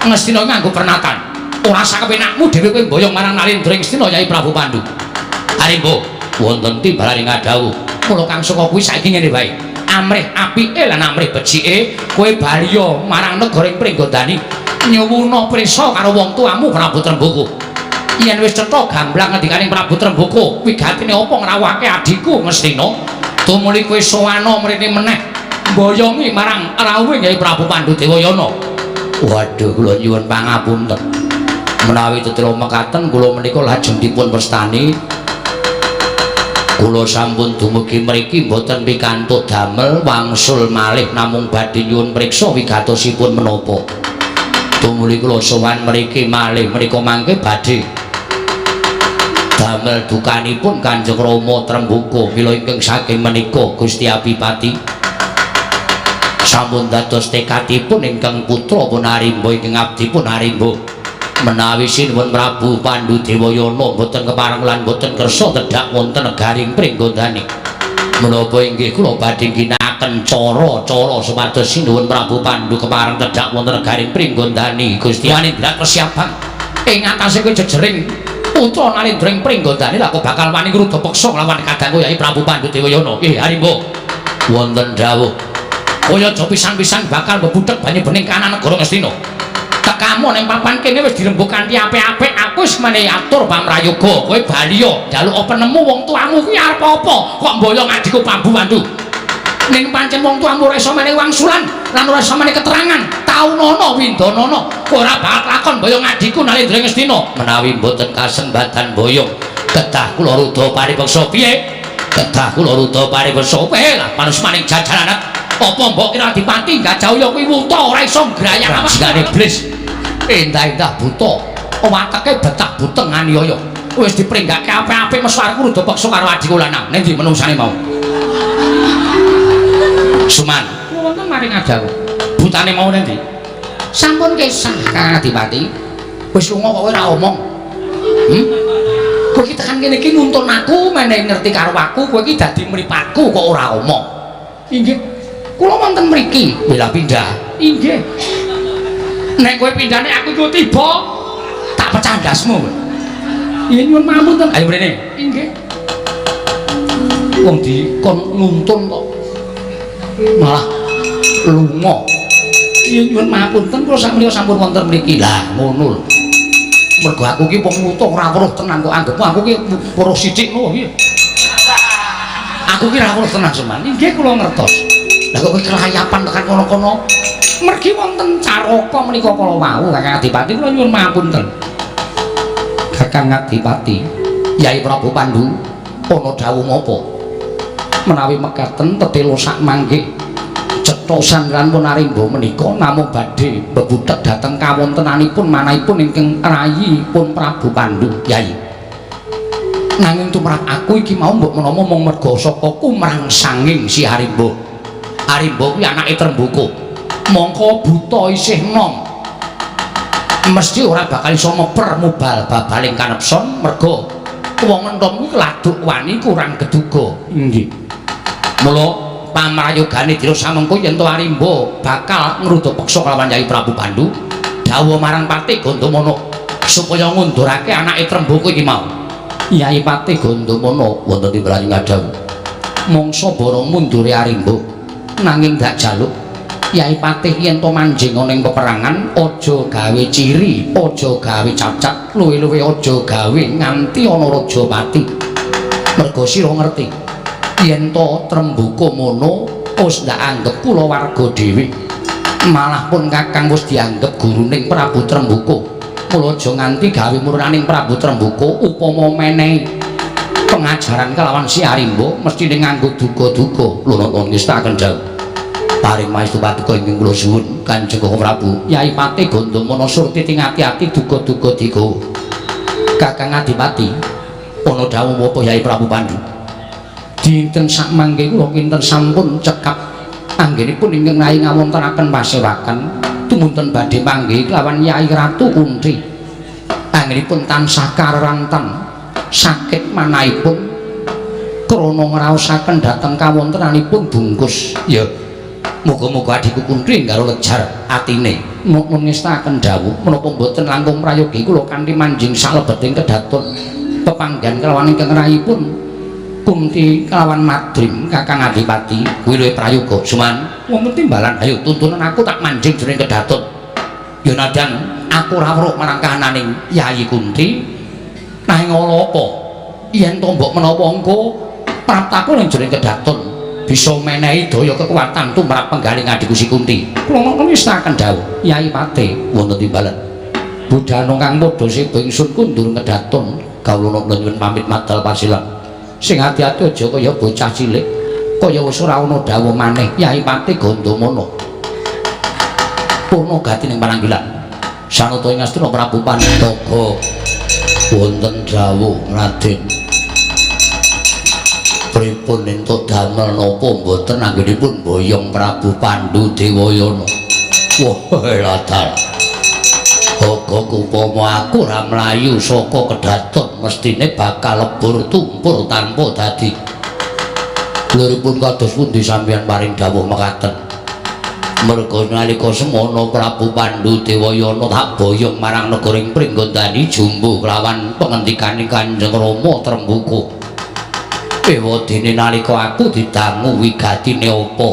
Ngastina nganggo pernatan. Ora sakepenakmu dhewe kowe mboyong marang Nalendra Ngastina Yai Prabu Pandhu. Arimba wonten timbalane ngadhawuh. Mula kang saka kuwi saiki ngene wae. Amrih apike lan amrih becike kowe baliya marang negara ing Pringgondani nyuwuna prisa karo wong tuamu Prabu Tremboko. Yen wis cetha gamblang ngendikaning Prabu Trembaka, wigatine apa ngrawuhake adhiku Ngastina? Tumuli kowe sowana mrene meneh mboyongi marang rawuhe Kyai Prabu Pandhu Dewayana. Waduh, kula nyuwun pangapunten. Menawi tetela mekaten kula menika lajeng dipun wastani. Kula sampun dumugi mriki mboten pikantuk damel wangsul malih namung badhe nyuwun priksa wigatosipun menapa. Tumuli kula sowan mriki malih menika mangke badhe damel dukanipun Kanjeng Rama Trembaka mila ingkang saking menika Gusti Abipati sampun dados tekadipun ingkang putra pun Arimba ingkang abdi pun Arimba menawi sinuwun Prabu Pandhu Dewayana boten kepareng lan boten kersa tedhak wonten negaring Pringgondani menapa inggih kula badhe ginakaken cara-cara supados sinuwun Prabu Pandhu kepareng tedhak wonten negaring Pringgondani Gusti Wanindra persiapan ing atase kowe jejering putra Nalendra ing Pringgondani lha kok bakal wani ngruda peksa nglawan kadangku Yai Prabu Pandhu Dewayana. Arimba wonten dawuh kaya aja pisan-pisan bakal mbebudhek banyu bening kanan negara Ngastina. Tekamu ning papan kene wis dirembug kanthi apik-apik, aku wis menehi atur pamrayoga, kowe bali ya njaluk penemu wong tuamu kuwi arep apa kok mboyong adhiku Prabu Pandu. Ning pancen wong tuamu ora iso menehi wangsulan lan ora iso menehi keterangan, taunono windonono kowe ora bakal lakon mboyong adhiku Nalendra Ngastina. Menawi mboten kasembatan boyong kedah kula rudha paripeksa. Piye? Kedah kula rudha paripeksa. Kowe lah panusmaning jajalanet apa mbok kira Adipati Gajah kuwi wuta ora iso ngrayak awak iblis endah-endah buta wateke betah buteng aniaya wis dipringgake apik-apik meswarku rudha peksa karo adhiku lanang. Ning ndi menungsane mau? Suman wonten maring adawu butane mau ning ndi? Sampun kesah Kang Adipati wis lunga kok ora omong. Kowe iki tekan kene iki nuntun aku menehi ngerti karo aku, kowe iki dadi mripatku kok ora omong. Inggih kula wonten mriki. Bela pindah. Inggih. Nek kowe pindhane aku iku tiba tak pecah ndasmu. Iya nyuwun pangapunten. Ayo mrene. Inggih. Wong dikon nuntun kok malah lunga. Iya nyuwun pangapunten kula sakmenika sampun wonten mriki. Lah ngono lho. Mergo aku ki wong wuta ora weruh tenan kok anggepmu aku ki weruh sithik ngono piye. Aku ki ora weruh tenan Suman. Inggih kula ngertos. Lah kok kowe kelayapan tekan kono-kono? Mergi wonten caraka menika kala wau Kakang Adipati kula nyuwun pangapunten. Kakang Adipati, Yai Prabu Pandu ana dawuh napa? Menawi mekaten tetela sak mangke cetha sangran pun Arimba menika namung badhe mbebudhek dhateng kawontenanipun manahipun ingkang rayi pun Prabu Pandu. Yai. Nanging tumrap aku iki mau mbok menawa mung merga saka kumrangsanging si Arimba. Arimba kuwi anake Trembaka. Mongko buta isih nom. Mesti ora bakal iso meper mubal babaling kanepson merga wong entom kuwi laduk wani kurang geduga. Inggih. Mula pamrayogane dina samengko yen to Arimba bakal ngrudha peksa kelawan Yai Prabu Pandu, dawuh marang Patih Gandamana supaya ngundurake anake Trembaka iki mau. Yai Patih Gandamana wonten timbalan ngadhawuh. Mangsa bara mundure Arimba nanging dak jaluk Yai Patih yen to manjing ana ing peperangan aja gawe ciri, aja gawe cacat, luwih-luwih aja gawe nganti ana rajapati. Merga sira ngerti yen to Trembaka mono wis ndak anggep kula warga dhewe. Malah pun Kakang wis dianggep guruning Prabu Trembaka. Mula aja nganti gawe murunaning Prabu Trembaka upama menehi pengajaran kelawan si Arimba mesti nganggo duga-duga. Lho nonton ngestakaken dawuh. Paring maestu paduka ingkang kula suwun Kanjeng Prabu. Yai Patih Gandamana surti ati-ati duga-duga digawa. Kakang Adipati ana dawuh apa Yai Prabu Pandu? Dinten sakmangke kula kinten sampun cekap anggenipun ingkang rai ngawontenaken pasewakan tumunten badhe panggih kelawan Yai Ratu Kunthi. Anggenipun tansah kareranten sakit manahipun krana ngraosaken dhateng kawontenanipun bungkus. Ya. Muga-muga adhiku Kunthi karo lejar atine. Nuwun ngestakaken dawuh menapa mboten langkung prayogi kula kanthi manjing salebeting kedaton pepanggihan kelawan ingkang rayipun Kunthi kelawan Madrim Kakang Adipati. Kuwi luwih prayoga Suman. Wonten timbalan ayo tuntunan aku tak manjing jroning kedaton. Ya nadyan aku ora weruh marang kahananing Yayi Kunthi, Nanging ala apa? Yen to mbok menawa engko praptaku ning jroning kedaton bisa menehi daya kekuatan tumrap penggaling adhiku Si Kunti. Kula mongko mestakaken dawuh Yai Patih wonten timbalan. Budhana kang padha seba ingsun kundur kedaton kawula nyuwun pamit madal pasilan. Sing ati-ati aja kaya bocah cilik, kaya wis ora ana dawuh maneh Yai Patih Gandamana. Purna gati ning pananggilan. Sanata ing Astina Prabu Pandhaga wonten dawuh Raden. Pripun entuk damel napa mboten anggenipun boyong Prabu Pandhu Dewayana. Wah, latar. Oga upama aku ora mlayu saka kedaton mestine bakal lebur tumpur tanpa dadi. Luripun kados pundi sampeyan paring dawuh mekaten? Merga nalika semana Prabu Pandhu Dewayana tak boyong marang negara ing Pringgondani jumbuh kelawan pengendikane Kanjeng Rama Tremboko. Ewadene nalika aku didangu wigatine apa?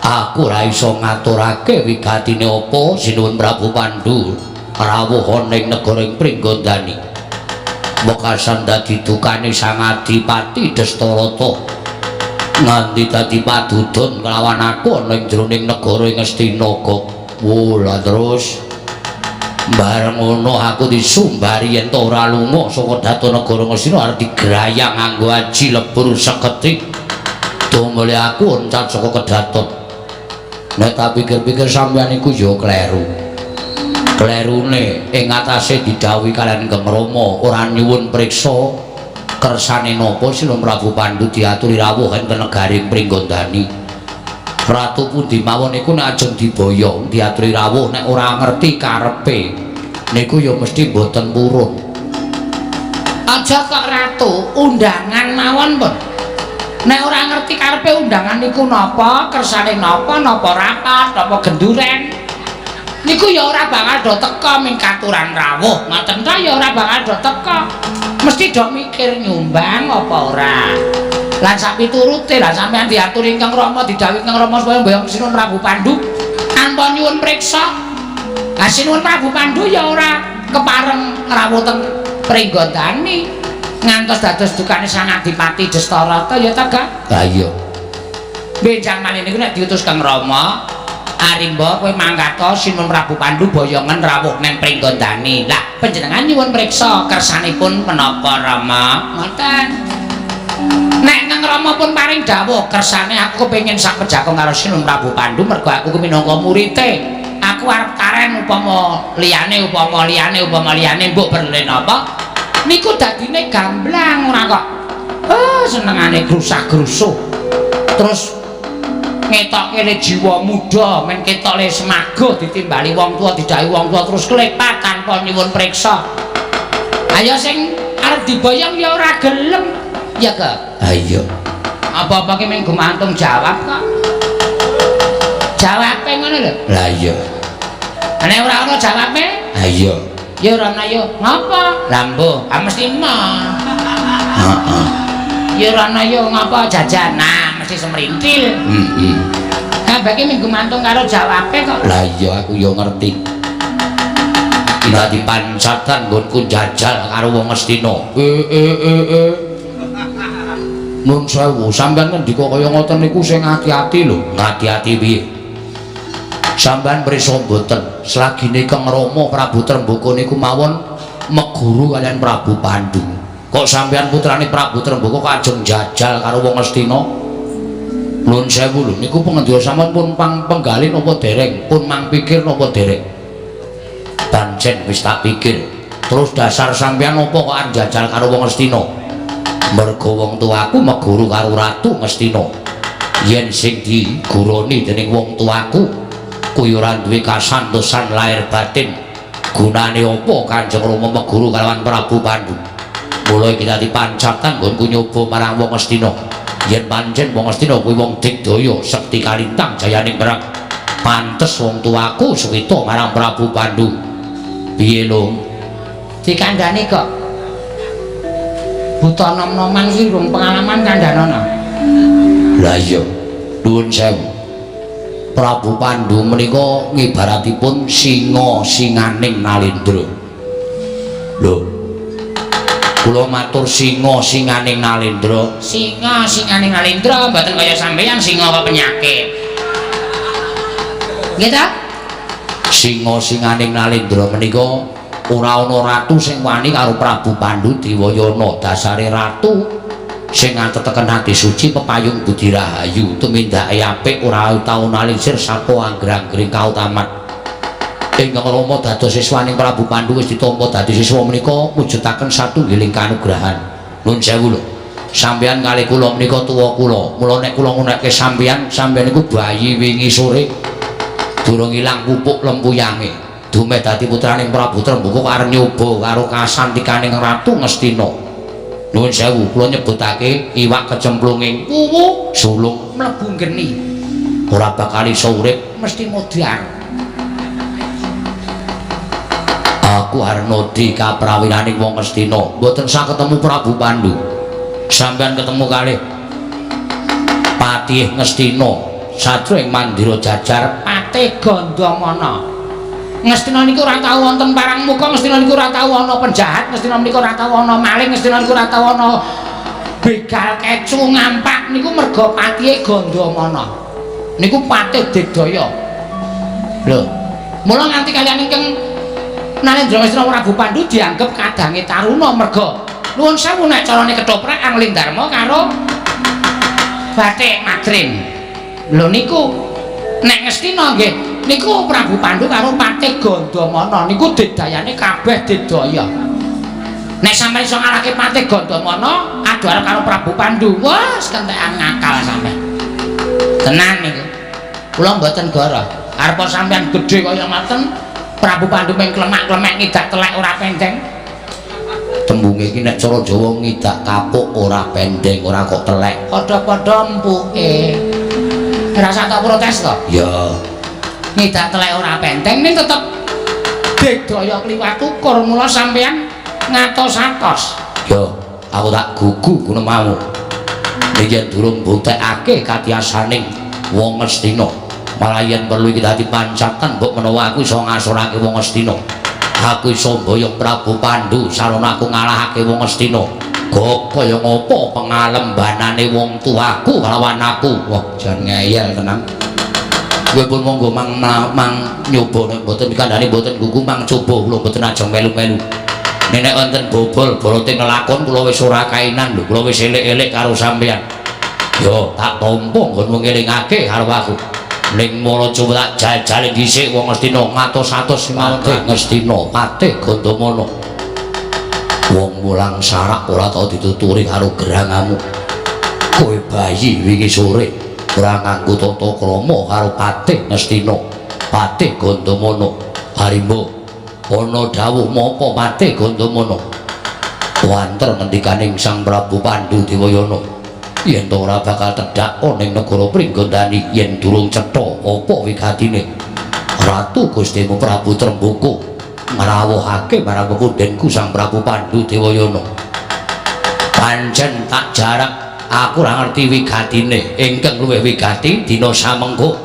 Aku ora iso ngaturake wigatine apa sinuwun Prabu Pandhu rawuh ana ing negara ing Pringgondani. Wekasan dadi dukane Sang Adipati Destarata. Nganti dadi padudon kelawan aku ana ing jroning negara ing Ngastina. Wah, terus bareng ngono aku disumbari yen to ora lunga saka daton negara Ngastina arep digrayang nganggo aji lebur seketi. Tumule aku oncat saka kedaton. Nek tak pikir-pikir sampeyan iku ya kleru. Klerune ing atase didhawuhi kaliyan Kang Rama ora nyuwun priksa kersane napa Sinuwun Prabu Pandhu diaturi rawuh enten negaring Pringgondani. Ratu pundi mawon niku nek ajeng diboyong diaturi rawuh nek ora ngerti karepe niku ya mesti mboten purun. Aja kok ratu, undangan mawon pun. Nek ora ngerti karepe undangan niku napa, kersane napa, napa rapat, napa genduren. Niku ya ora bakal do teka ming katuran rawuh. Ngoten ta ya ora bakal do teka. Mesti do mikir nyumbang apa ora. Lan sak piturute lah sampean diaturi Kang Rama, didhawuhi Kang Rama supaya mboyong Sinuwun Prabu Pandhu tanpa nyuwun priksa. Lah Sinuwun Prabu Pandhu ya ora kepareng rawuh teng Pringgondani ngantos dados dukane Sang Adipati Destarata ya ta, Gak? Lah iya. Benjang maneh niku nek diutus Kang Rama, Arimba kowe mangkata Sinuwun Prabu Pandhu boyongen rawuh nang Pringgondani. Lah panjenengan nyuwun priksa kersanipun menapa Rama? Ngoten. Nek Kang Rama pun paring dawuh kersane aku kepengin sak pejakon karo Sinuwun Prabu Pandhu mergo aku ku minangka murite. Aku arep karen upama liyane upama liyane upama liyane mbok perlune napa? Niku dadine gamblang ora kok. Oh, senengane grusah-grusuh. Terus ngetokke le jiwa muda men ketok le semago ditimbali wong tuwa didhawuhi wong tuwa terus klepat tanpa nyuwun priksa. Ayo sing arep diboyong ya ora gelem. Ya ke? Ha iya. Apa-apa ki mung gumantung jawab kok. Jawabe ngono lho. Lah iya. Nek ora ana jawabe? Ha iya. Ya ora ana ya. Ngapa? Lah mbuh, ah mesti emoh. Heeh. Ya ora ana ya ngapa jajan. Nah, mesti semrintil. Heeh. Kabeh ki mung gumantung karo jawabe kok. Lah iya aku ya ngerti. Dadi pancatan nggonku jajal karo wong Ngastina. Nun sewu, sampean ngendika kaya ngoten niku sing ati-ati lho. Ngati-ati piye? Sampean prisa mboten? Selagine Kang Rama Prabu Tremboko niku mawon meguru kalian Prabu Pandhu. Kok sampean putrane Prabu Tremboko kok ajeng jajal karo wong Ngastina? Nun sewu lho, niku pengendika sampean pun pang penggalih napa dereng? Pun mang pikir napa dereng? Pancen wis tak pikir. Terus dasar sampean napa kok arep jajal karo wong Ngastina? Mergo wong tuaku meguru karo Ratu Ngastina. Yen sing diguroni dening wong tuaku kuwi ora duwe kasantosan lahir batin. Gunane apa Kanjeng Rama meguru kalawan Prabu Pandhu? Mula iki dadi pancatan nggonku nyoba marang wong Ngastina. Yen pancen wong Ngastina kuwi wong digdaya, sekti kalintang jayaning perang. Pantes wong tuaku suwita marang Prabu Pandhu. Piye lho? Dikandani kok. Buta nom-noman iki rung pengalaman kandhanono. Lah iya, nuwun sewu. Prabu Pandhu menika ngibaratipun singa singaning Nalendra. Lho. Kula matur singa singaning Nalendra. Singa singaning Nalendra mboten kaya sampeyan singa apa penyakit. Nggih ta? Singa singaning Nalendra menika ora ana ratu sing wani karo Prabu Pandu Dewayana. Dasare ratu sing ngateteken ati suci pepayung budi rahayu tumindake apik ora tau nalisir saka angger-anggering kautaman. Ingkang Rama dados siswaning Prabu Pandu wis ditampa dadi siswa menika mujudaken satunggiling kanugrahan. Nuwun sewu lho. Sampeyan kalih kula menika tuwa kula. Mula nek kula ngunekke sampeyan, sampeyan niku bayi wingi sore durung ilang pupuk lempuyange. Dumeh dadi putraning Prabu Tremboko arep nyoba karo kasantikaning Ratu Ngastina. Nuwun sewu, kula nyebutake iwak kecemplunging kuwu sulung mlebu geni. Ora bakal iso urip, mesti modar. Aku Arnodi kaprawiraning wong Ngastina, mboten sah ketemu Prabu Pandu. Sampeyan ketemu kalih Patih Ngastina, sajroning mandira jajar Patih Gandamana. Ngastina niku ora tau wonten parang muka, Ngastina niku ora tau ana penjahat, Ngastina niku ora tau ana maling, Ngastina niku ora tau ana begal kecu ngampak niku merga Patihe Gandamana. Niku Patih Digdaya. Lho, mula nganti kaliyan ingkang Nalendra Ngastina Prabu Pandu dianggep kadange taruna merga nuwun sewu nek carane ketoprak Angling Darma karo Batik Madrim. Lho niku nek Ngastina nggih niku Prabu Pandu karo Patih Gandamana niku didayane kabeh didaya. Nek sampeyan iso ngalahke Patih Gandamana adu arep karo Prabu Pandu, wah kentekan ngakal sampeyan. Tenan niku. Kula mboten goroh. Arep sampeyan gedhe kaya ngoten, Prabu Pandu mung klemak-klemek ngidak telek ora pendeng. Tembunge iki nek cara Jawa ngidak kapuk ora pendeng, ora kok telek. Padha-padha empuke. Rasa tak protes to? Ya. Ngidak telek ora pendeng ning tetep digdaya kliwat ukur, mula sampeyan ngatos-atos. Ya, aku tak gugu ngono mau. Yen durung buktekake katiasaning wong Ngastina. Malah yen perlu iki dadi pancatan mbok menawa aku iso ngasorake wong Ngastina. Aku iso mboyong Prabu Pandu sarana aku ngalahake wong Ngastina. Go kaya ngopo pengalembanane wong tuaku kalawan aku. Wah, jan ngeyel tenan. Kowe pun monggo mang mang nyoba nek mboten dikandhani mboten gugu mang coba kula mboten ajeng melu-melu. Nek wonten bobol borote ngelakon kula wis ora kainan lho, kula wis elek-elek karo sampeyan. Yo tak tampa nggon ngelingake karo aku. Ning mara coba tak jajale dhisik wong Ngastina ngatos-atos Patih Ngastina, Patih Gandamana. Wong mulang sarak ora tau dituturi karo gerangamu. Kowe bayi wingi sore ora nganggo tata krama karo Patih Ngastina, Patih Gandamana. Harimbo, ana dawuh mapa Patih Gandamana? Wanter ngendikaning Sang Prabu Pandu Dewayana. Yen to ora bakal tedhak ning negara Pringgondani yen durung cetha apa wigatine. Ratu Gustimu Prabu Tremboko ngrawuhake marang pepundhenku Sang Prabu Pandu Dewayana. Pancen tak jarak aku ora ngerti wigatine, ingkang luwih wigati dina samengko.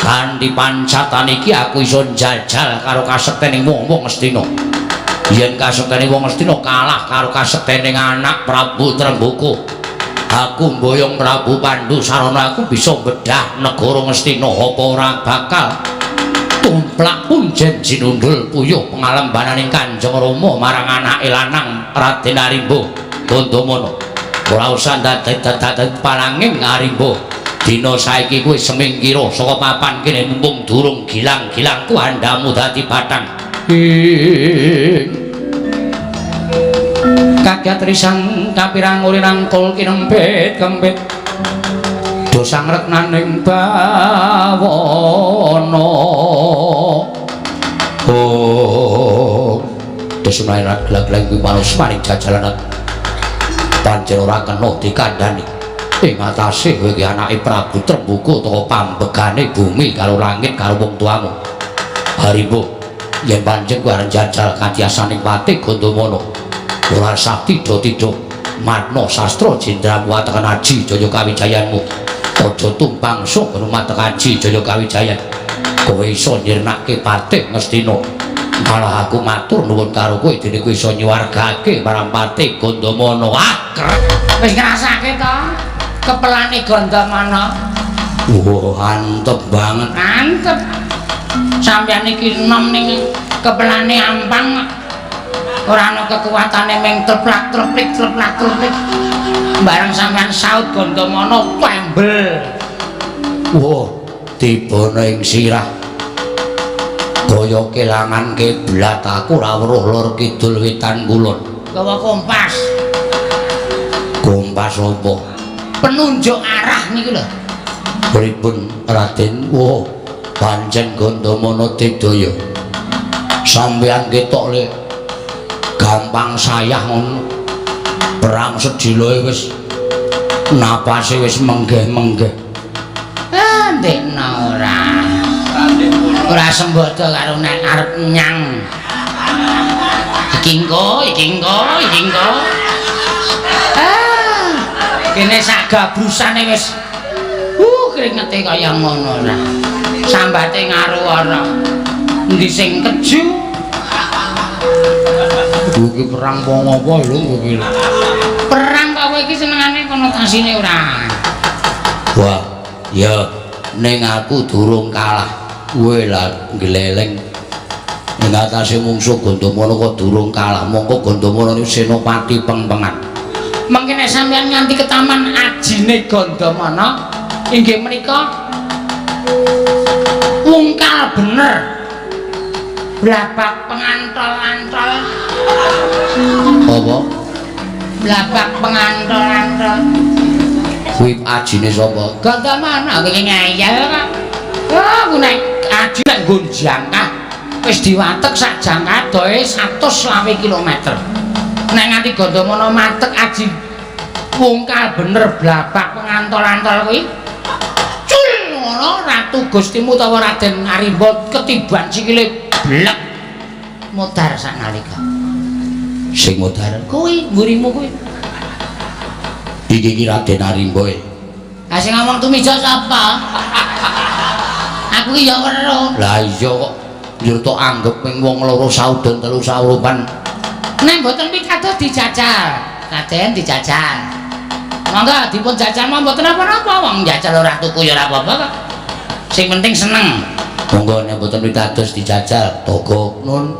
Kanthi pancatan iki aku iso njajal karo kasektening wong-wong Ngastina. Yen kasektene wong Ngastina kalah karo kasektening anak Prabu Tremboko, aku mboyong Prabu Pandu sarana aku bisa bedah negara Ngastina apa ora bakal tumplak punjen jinundul puyuh pengalembananing Kanjeng Rama marang anake lanang Raden Arimba Gandamana. Ora usah ndadek palanging Arimba. Dina saiki kuwi semingkira saka papan kene mumpung durung gilang-gilangku andhamu dadi bathang. Kaget risang kapirang uri rangkul kinempit kempit do sangreknaning bawana. Oh, desunane raglag-lag kuwi manus maring jajalanan. Pancen ora kena dikandhani. Ing atase kowe iki anake Prabu Tremboko utawa pambegane bumi karo langit karo wong tuamu. Harimbo, yen pancen kowe arep jajal katiasaning Patih Gandamana, ora sah tidha-tidha matna sastra jendramu atekan aji jaya kawijayanmu. Aja tumpang sok rumateng aji jaya kawijayan. Kowe iso nyirnake Patih Ngastina. Malah aku matur nuwun karo kowe dene kowe iso nyuwargake marang Patih Gandamana. Ah, krek. Wis ngrasake to kepelane Gandamana. Wah, antep banget. Antep. Sampeyan iki enom ning kepelane ampang ora ana kekuatane meng treplak-treplik treplak-treplik. Bareng sampeyan saut Gandamana tembel. Wah, tibana ing sirah. Kaya kelangan kiblat aku ora weruh lor kidul wetan kulon. Gawa kompas. Kompas apa? Penunjuk arah niku lho. Pripun Raden? Wah, pancen Gandamana digdaya. Sampeyan ketok le gampang sayah ngono. Perang sediloe wis napase wis menggeh-menggeh. Ah, ndekno ora. Ora sembodo karo nek arep nyang. Iki engko, iki engko, iki engko. Ah, kene sak gabrusane wis kringete kaya ngono ora. Sambate ngaru ora. Endi sing keju? Iki perang wong apa lho iki? Perang kok kowe iki senengane konotasine ora. Wah, ya ning aku durung kalah. Kowe lah gleleng ing atase mungsuh Gandamana kok durung kalah. Mongko Gandamana niku senopati pengpengan. Mengke nek sampeyan nganti ketaman ajine Gandamana inggih menika wungkal bener. Blabak pengantol-antol. Apa? Blabak pengantol-antol. Kuwi ajine sapa? Gandamana kowe ngeyel kok. Ah, ku nek aji nek nggon jangkah wis diwatek sak jangkah adohe 120 km. Nek nganti Gandamana matek aji wungkal bener blabak pengantol-antol kuwi. Cul ngono Ratu Gustimu utawa Raden Arimba ketiban sikile blek modar sanalika. Sing modar kuwi mburimu kuwi. Iki iki Raden Arimba e. Ha sing ngomong tumija sapa? Aku ki ya weruh. Lah iya kok njur tok anggep ing wong loro saudon telu saurupan. Nek mboten pitados dijajal. Raden dijajal. Monggo dipun jajal mawon mboten napa-napa wong njajal ora tuku ya ora apa-apa kok. Sing penting seneng. Monggo nek mboten pitados dijajal. Togok nun.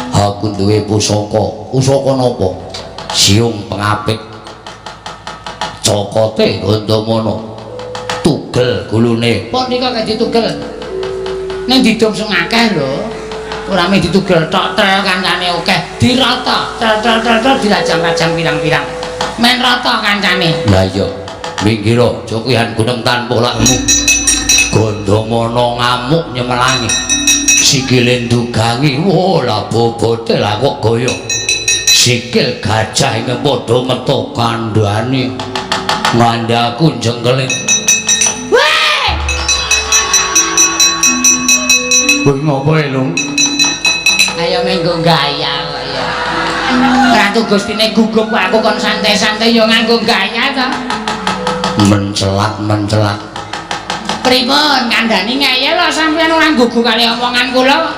Aku duwe pusaka. Pusaka napa? Siung pengapit. Cokote Gandamana. Tugel gulune. Pon nika kaya ditugel. Ning didum sing akeh lho. Ora mung ditugel tok tel kancane akeh. Dirata tel tel tel tel dirajang-rajang pirang-pirang. Men rata kancane. Lah iya. Minggir jokihan gunung tanpa lakmu. Gandamana ngamuk nyemelangi. Sikile ndugangi. Wah, lah bobote lah kok gaya. Sikil gajah ing padha metu kandhane. Ngandhaku jengkelit. Kowe ngopo e, Lung? Ayo menggo gaya kok ya. Ratu Gustine gugup kok aku kon santai-santai ya nganggo gaya to. Mencelat-mencelat. Pripun kandhani ngeyel kok sampeyan ora gugu kali omongan kula.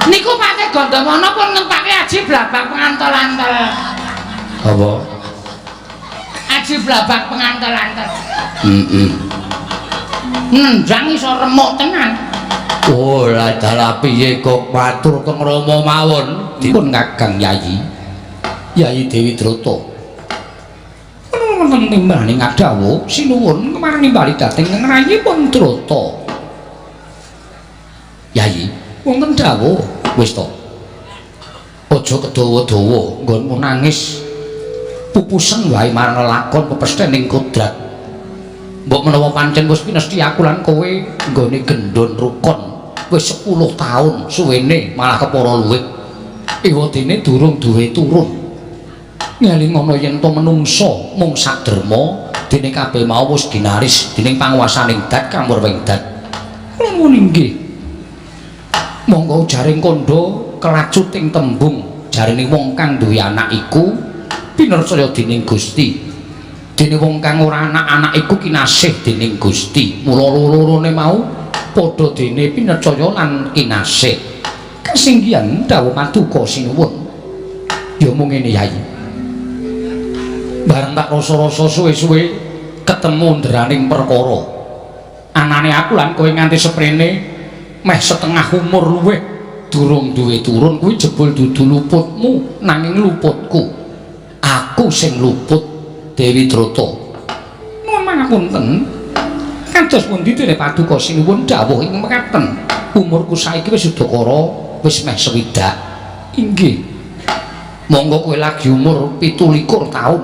Niku Patih Gandamana pun ngempake aji blabak pengantol-antol. Apa? Aji blabak pengantol-antol. Heeh. Nendang iso remuk tenan. Oh, lah dalah piye kok matur keng Rama mawon dipun Kakang Yayi. Yayi Dewi Drata. Wonten timbane ngadhawuh sinuwun kemarani bali dhateng ngrayipun Drata. Yayi, wonten dawuh. Wis to. Aja kedawa-dawa nggonmu nangis. Pupusen wae marang lelakon pepesthening kodrat. Mbok menawa pancen wis pinesti aku lan kowe nggone gendon rukun. Wis 10 taun suwene malah kepara luwih. Ewadene durung duwe turun. Ngeling ana yen to menungsa mung saderma dene kabeh mau wis ginaris dening panguwasaning dat kamurwing dat. Kula nuwun inggih. Monggo jaring kandha kelacuting tembung jarene wong kang duwe anak iku pinercaya dening Gusti. Dene wong kang ora anak-anak iku kinasih dening Gusti. Mula loro-lorone mau padha dene pinercaya lan kinasih. Kasinggihan dawuh paduka sinuwun. Ya mung ngene Yai. Bareng tak rasa-rasa suwe-suwe ketemu ndraning perkara. Anane aku lan kowe nganti seprene meh setengah umur luwih durung duwe turun kuwi jebul dudu luputmu nanging luputku. Aku sing luput Dewi Drata. Nuwun pangapunten. Kados pundi dene paduka sinuwun dawuh ing mekaten. Umurku saiki wis udakara wis meh 60. Inggih. Monggo kowe lagi umur 27 taun.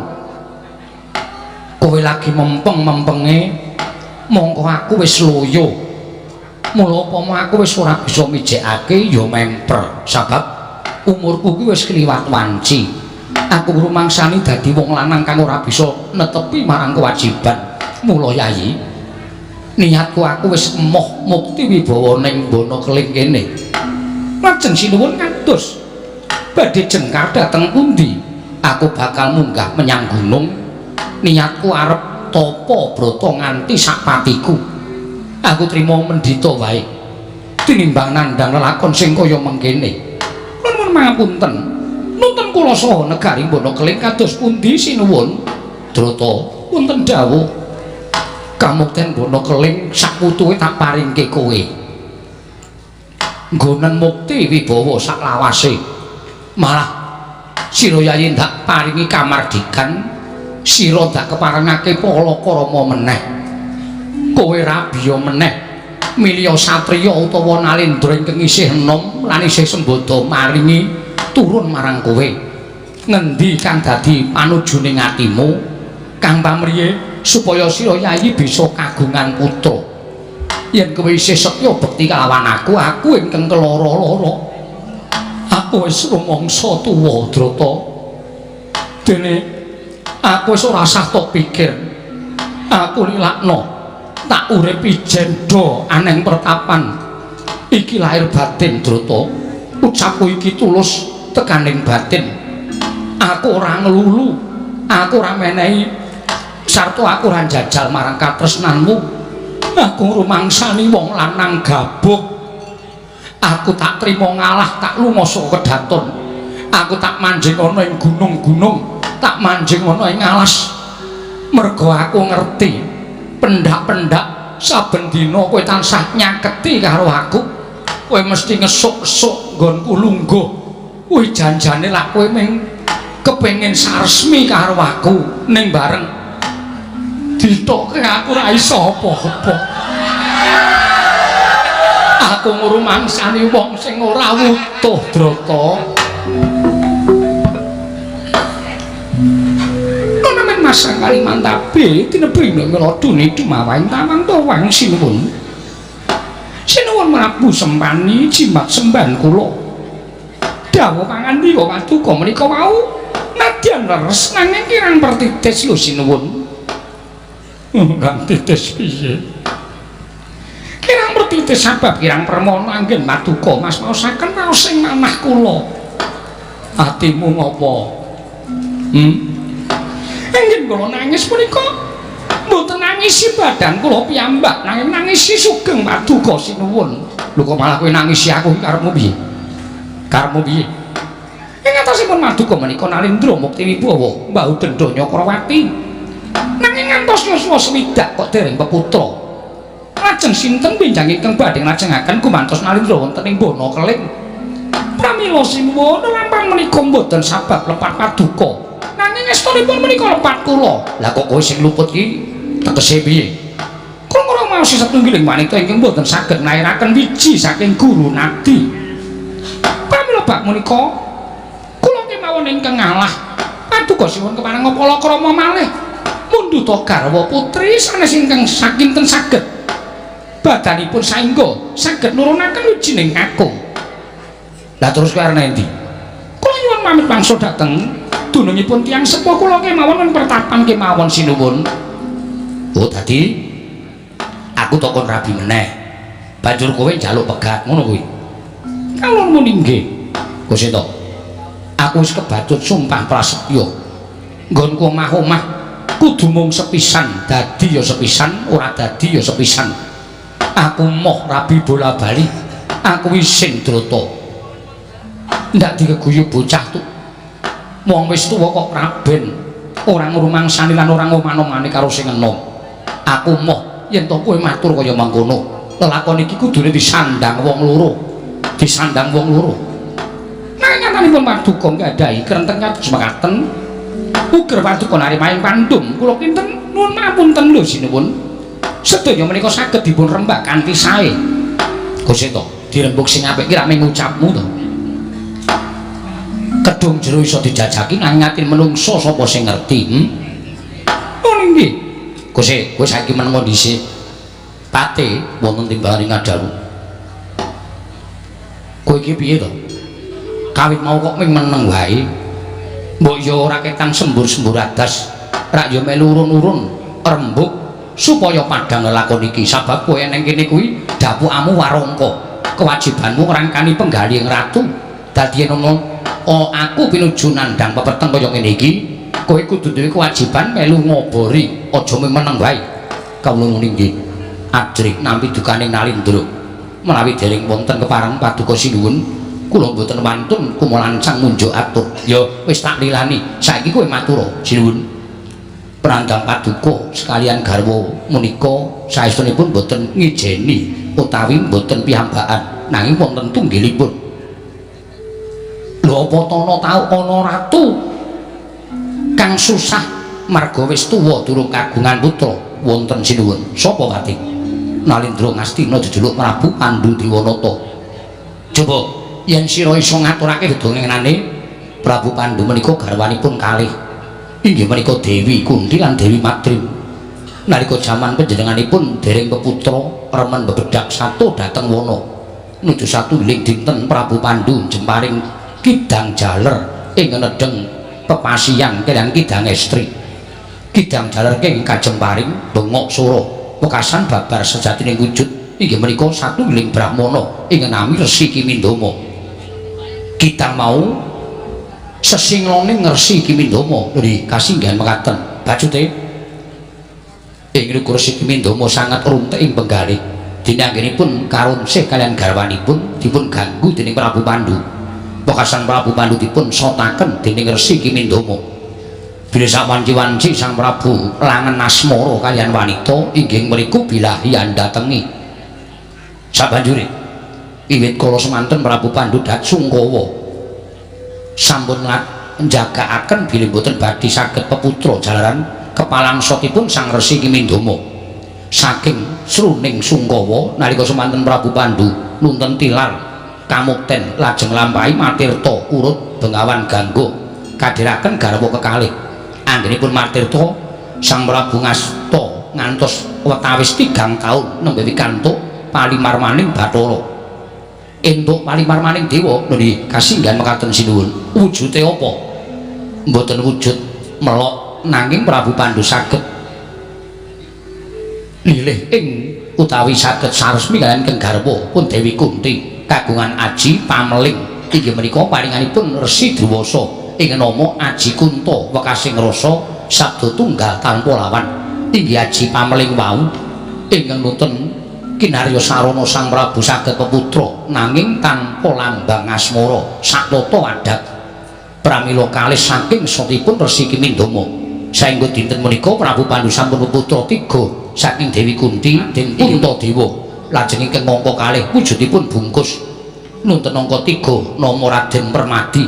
Kowe lagi mempeng-mempenge, mongko aku wis loyo. Mula upama aku wis ora bisa mijekake ya memper, sebab umurku kuwi wis kliwat wanci. Aku rumangsani dadi wong lanang kang ora bisa netepi marang kewajiban. Mula Yayi, niatku aku wis emoh mukti wibawa ning Bono Keling kene. Lajeng sinuwun kados badhe jengkar dhateng pundi? Aku bakal munggah menyang gunung. Niatku arep tapa brata nganti sak patiku. Aku trima mendhita wae tinimbang nandhang lelakon sing kaya mengkene. Nuwun pangapunten. Nunten kula saha negari Bono Keling kados pundi sinuwun? Drata, wonten dawuh. Kamukten Bono Keling sakutuhe tak paringke kowe. Nggonen mukti wibawa saklawase. Malah sira Yayi ndak paringi kamardikan, sira ndak keparengake palakrama meneh. Kowe rabiya meneh milya satriya utawa nalendra ingkang isih enom lan isih sembada maringi turun marang kowe. Ngendi kang dadi panujuning atimu kang pamriye supaya sira Yayi bisa kagungan putra. Yen kowe isih setya bekti kalawan aku, aku ingkang keloro-loro. Aku wis rumangsa tuwa, Drata. Dene aku wis ora sah tok pikir. Aku lilakno tak urip ijen do aneng pertapan. Iki lahir batin, Drata. Ucapku iki tulus tekaning batin. Aku ora nglulu, aku ora menehi sarta aku ora njajal marang katresnanmu. Aku rumangsani wong lanang gabuk. Aku tak trima ngalah, tak lunga saka kedaton. Aku tak manjing ana ing gunung-gunung, tak manjing ana ing alas. Merga aku ngerti pendak-pendak saben dina kowe tansah nyaketi karo aku. Kowe mesti ngesuk-esuk nggonku lungguh. Kuwi janjane lak kowe ming kepengin saresmi karo aku ning bareng ditokke aku ora iso apa-apa. Aku ngrumangsani wong sing ora wutuh, Drata. Nonamen masang Kalimantabe tinebing melodune dumawaing tawang tawang sinuwun. Sinuwun Prabu Sempani jimat semban kula. Dawuh pangandika paduka menika wau nadyan leres nanging kirang pertitis lho sinuwun. Kirang titis piye? Kirang pertitis sabab kirang permono anggen paduka mas maosaken raos ing manah kula. Atimu ngopo? Anggen kula nangis punika mboten nangisi badan kula piyambak nanging nangisi sugeng paduka sinuwun. Lho kok malah kowe nangisi aku iki karepmu piye? Karepmu piye? Ing atasipun paduka menika Nalendra mukti wibawa mbau dendha Nyakrawati. Nanging ngantos yuswa swidak kok dereng peputra. Lajeng sinten benjang ingkang badhe nglajengaken gumantos Nalendra wonten ing Bono Keling? Pramila sinuwun lampang menika mboten sabab lepat paduka. Nanging estunipun menika lepat kula. Lah kok kowe sing luput ki tegese piye? Kula ngramaosi setunggiling wanita ingkang mboten saged nglairaken wiji saking guru nadi. Pramila bab menika kula kemawon ingkang ngalah paduka sinuwun kepareng palakrama malih mundhuta garwa putri sanes ingkang sakinten saged badanipun saengga saged nurunaken wijining kakung. Lah terus kowe arep endi? Kula nyuwun pamit wangsul dhateng dunungipun tiyang sepuh kula kemawon wonten pertapan kemawon sinuwun. Oh dadi aku tak kon rabi meneh. Banjur kowe njaluk pegat ngono kuwi. Kalon muni nggih. Gusti to. Aku wis kebacut sumpah prasetya. Nggonku omah-omah kudu mung sepisan, dadi ya sepisan, ora dadi ya sepisan. Aku moh rabi bola-bali. Aku isin Drata. Ndak digeguyu bocah tu. Wong wis tuwa kok raben, ora ngrumangsani lan ora ngoman-omani karo sing enom. Aku moh yen to kowe matur kaya mangkono. Lelakon iki kudune disandang wong loro. Disandang wong loro. Nanging nyatanipun paduka nggadahi krenteng kados mekaten. Uger paduka narimaing pandum kula kinten nuwun ngapunten lho sinuwun. Sedaya menika saged dipun rembak kanthi sae. Gusti to, dirembug sing apik ki rak mung ucapmu to. Kedung jero iso dijajaki nanging ati menungso sapa sing ngerti? Oh nggih. Gusti, kowe saiki menengo dhisik. Pate wonten timbalan ing adawu. Kowe iki piye to? Kawit mau kok ming meneng wae. Mbok ya ora ketang sembur-sembur adas, rak ya melu urun-urun rembug supaya padhang lelakon iki. Sabab kowe neng kene kuwi dapukamu warangka. Kewajibanmu ngrangkani penggalih ratu. Dadi yen ana aku pinuju nandhang pepeteng kaya ngene iki, kowe kudu duwe kewajiban melu ngobori, aja mung meneng wae. Kawula nuwun inggih. Ajrih nampi dukane Nalindra. Menawi dereng wonten kepareng paduka sinuwun, kula mboten wantun kumulancang munjuk atur. Ya wis tak lilani, saiki kowe matur sinuwun. Prandang paduka sekalian garwa menika saestunipun mboten ngijeni utawi mboten piyambakan, nanging wonten tunggilipun. Lho apa tana tau ana ratu kang susah marga wis tuwa durung kagungan putra? Wonten sinuwun. Sapa pati? Nalindra Ngastina jejuluk Prabu Pandu Dewanata. Coba yen sira iso ngaturake dedongenane Prabu Pandu menika garwanipun kalih. Inggih menika Dewi Kunti lan Dewi Madrim. Nalika jaman panjenenganipun dereng peputra remen bebedak sato dhateng wana. Nuju satunggiling dinten Prabu Pandu jemparing kidang jaler ing nedheng pepasian kaliyan kidang estri. Kidang jaler ing kajemparing bengok sora wekasan babar sejatine wujud inggih menika satunggiling brahmana ing nami Resi Kimindama. Kidang mau sesinglone Resi Kimindama nggih kasinggihan mekaten. Bacute ing niku Resi Kimindama sangat runtik ing penggalih. Dene anggenipun karunsih kaliyan garwanipun dipun ganggu dening Prabu Pandu. Wekasan Prabu Pandu dipun sotaken dening Resi Kimindama. Bilih sawanci-wanci Sang Prabu langen asmara kaliyan wanita inggih mriku bilahi andatengi. Sabanjure wiwit kala semanten Prabu Pandu dat sungkawa sampun njagakaken bilih boten badhe saged peputra jalaran kepalangsotipun Sang Resi Kimindama. Saking sruning sungkawa nalika semanten Prabu Pandu nunten tilar kamukten lajeng lampahi matirta urut Bengawan Gangga kadhiraken garwa kekalih. Anggenipun matirta Sang Prabu ngasta ngantos wetawis 3 taun nembe wikantuk palimarmaning Bathara. Entuk palimarmaning dewa nggih kasinggihan mekaten sinuwun. Wujute apa? Mboten wujud melok nanging Prabu Pandu saged lilih ing utawi saged saresmi kaliyan ingkang garwa pun Dewi Kunti kagungan aji pameling inggih menika paringanipun Resi Druwasa ing nama Aji Kunta wekasing rasa sabda tunggal tanpa lawan. Inggih aji pameling wau ingkang nunten kinarya sarana Sang Prabu saged peputra nanging tanpa lambang asmara satata adat. Pramila kalih saking sotipun Resi Kimindama. Saengga dinten menika Prabu Pandu sampun peputra 3 saking Dewi Kunti den Puntadewa. Lajeng ingkang angka kalih wujudipun bungkus nunten angka 3 nama Raden Permadi.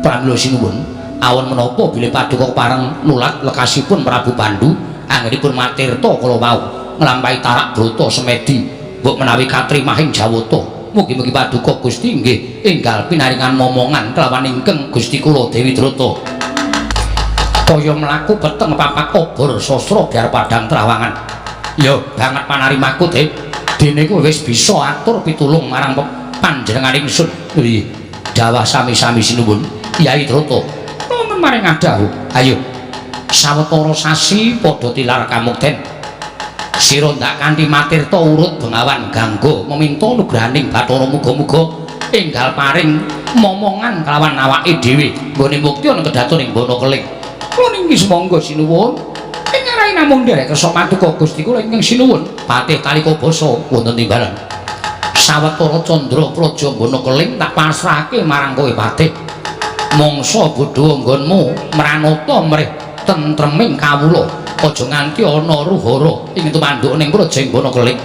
Pramila sinuwun awon menapa bilih paduka pareng nulat lekasipun Prabu Pandu anggenipun matirta kala wau nglampahi tarak brata semedi mbok menawi katrimahing Jawata. Mugi-mugi paduka Gusti nggih enggal pinaringan momongan kelawan ingkang Gusti kula Dewi Drata. Kaya mlaku peteng papak obor sastra biar padhang trawangan. Ya banget panarimaku Dik. Dene kowe wis bisa atur pitulung marang panjenengan ingsun. Nggih. Dawah sami-sami sinuwun Yai Drata. Nuwun maring adawuh. Ayo. Sawetara sasi padha tilar kamukten. Sira ndak kanthi matirta urut Bengawan Gangga meminta nugrahaning Bathara muga-muga enggal paring momongan kelawan awake dhewe nggone mukti ana kedaton ing Bana Keling. Kula niki sumangga sinuwun. Ing arai namung nderek kersa paduka Gusti kula ingkang sinuwun. Patih Talika basa wonten timbalan. Sawetara candra praja Mbana Keling tak pasrahake marang kowe Patih. Mangsa bodho nggonmu mranata mrih tentreming kawula. Aja nganti ana ruhara ing tumanduk ning praja Mbana Keling.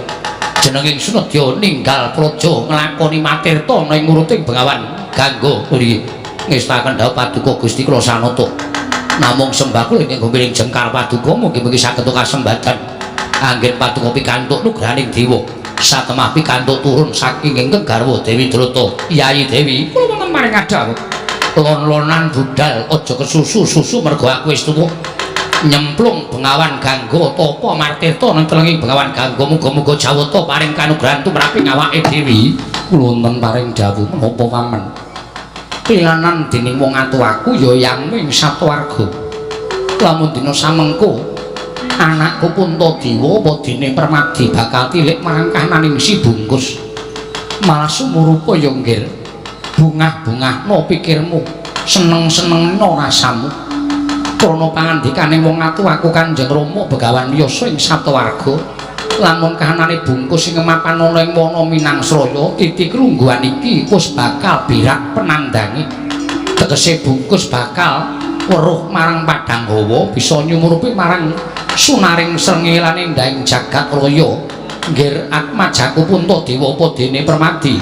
Jenenging Sunedya ninggal praja nglakoni matirta ning nguruting Bengawan Gangga. Nggih, ngestaken dhawuh paduka Gusti kula sanata. Namung sembah kula ingkang gumiring jengkar paduka mugi-mugi saged kasembadan anggen paduka pikantuk nugrahaning dewa. Satemah pikantuk turun saking ingkang garwa Dewi Drata. Yayi Dewi, kula wonten maring adhawuh. Lon-lonan budal aja kesusu-susu mergo aku wis tuwa. Nyemplung Bengawan Gangga tapa martirta nang telenging Bengawan Gangga muga-muga jawata paring kanugrahan tumraping awake dhewe. Kula wonten paring dawuh menapa paman? Pilanan dening wong atuwaku ya yang ing satuwarga. Lamun dina samengko anakku Puntadewa apa dene Permadi bakal tilik marang kahananing si Bungkus. Malah sumurupa ya nggir. Bungah-bungahno pikirmu, seneng-senengno rasamu. Krana pangandikane wong atuwaku Kanjeng Rama Begawan Wiyasa ing satuwarga, lamun kahanane Bungkus sing mapan ana ing wana Minangsraya, titi krungguhan iki wis bakal birak penandange. Tegese Bungkus bakal weruh marang padang hawa, bisa nyumurupi marang sunaring srengenge lan endahing jagat raya. Nggir atmajaku Puntadewa apa dene Permadi.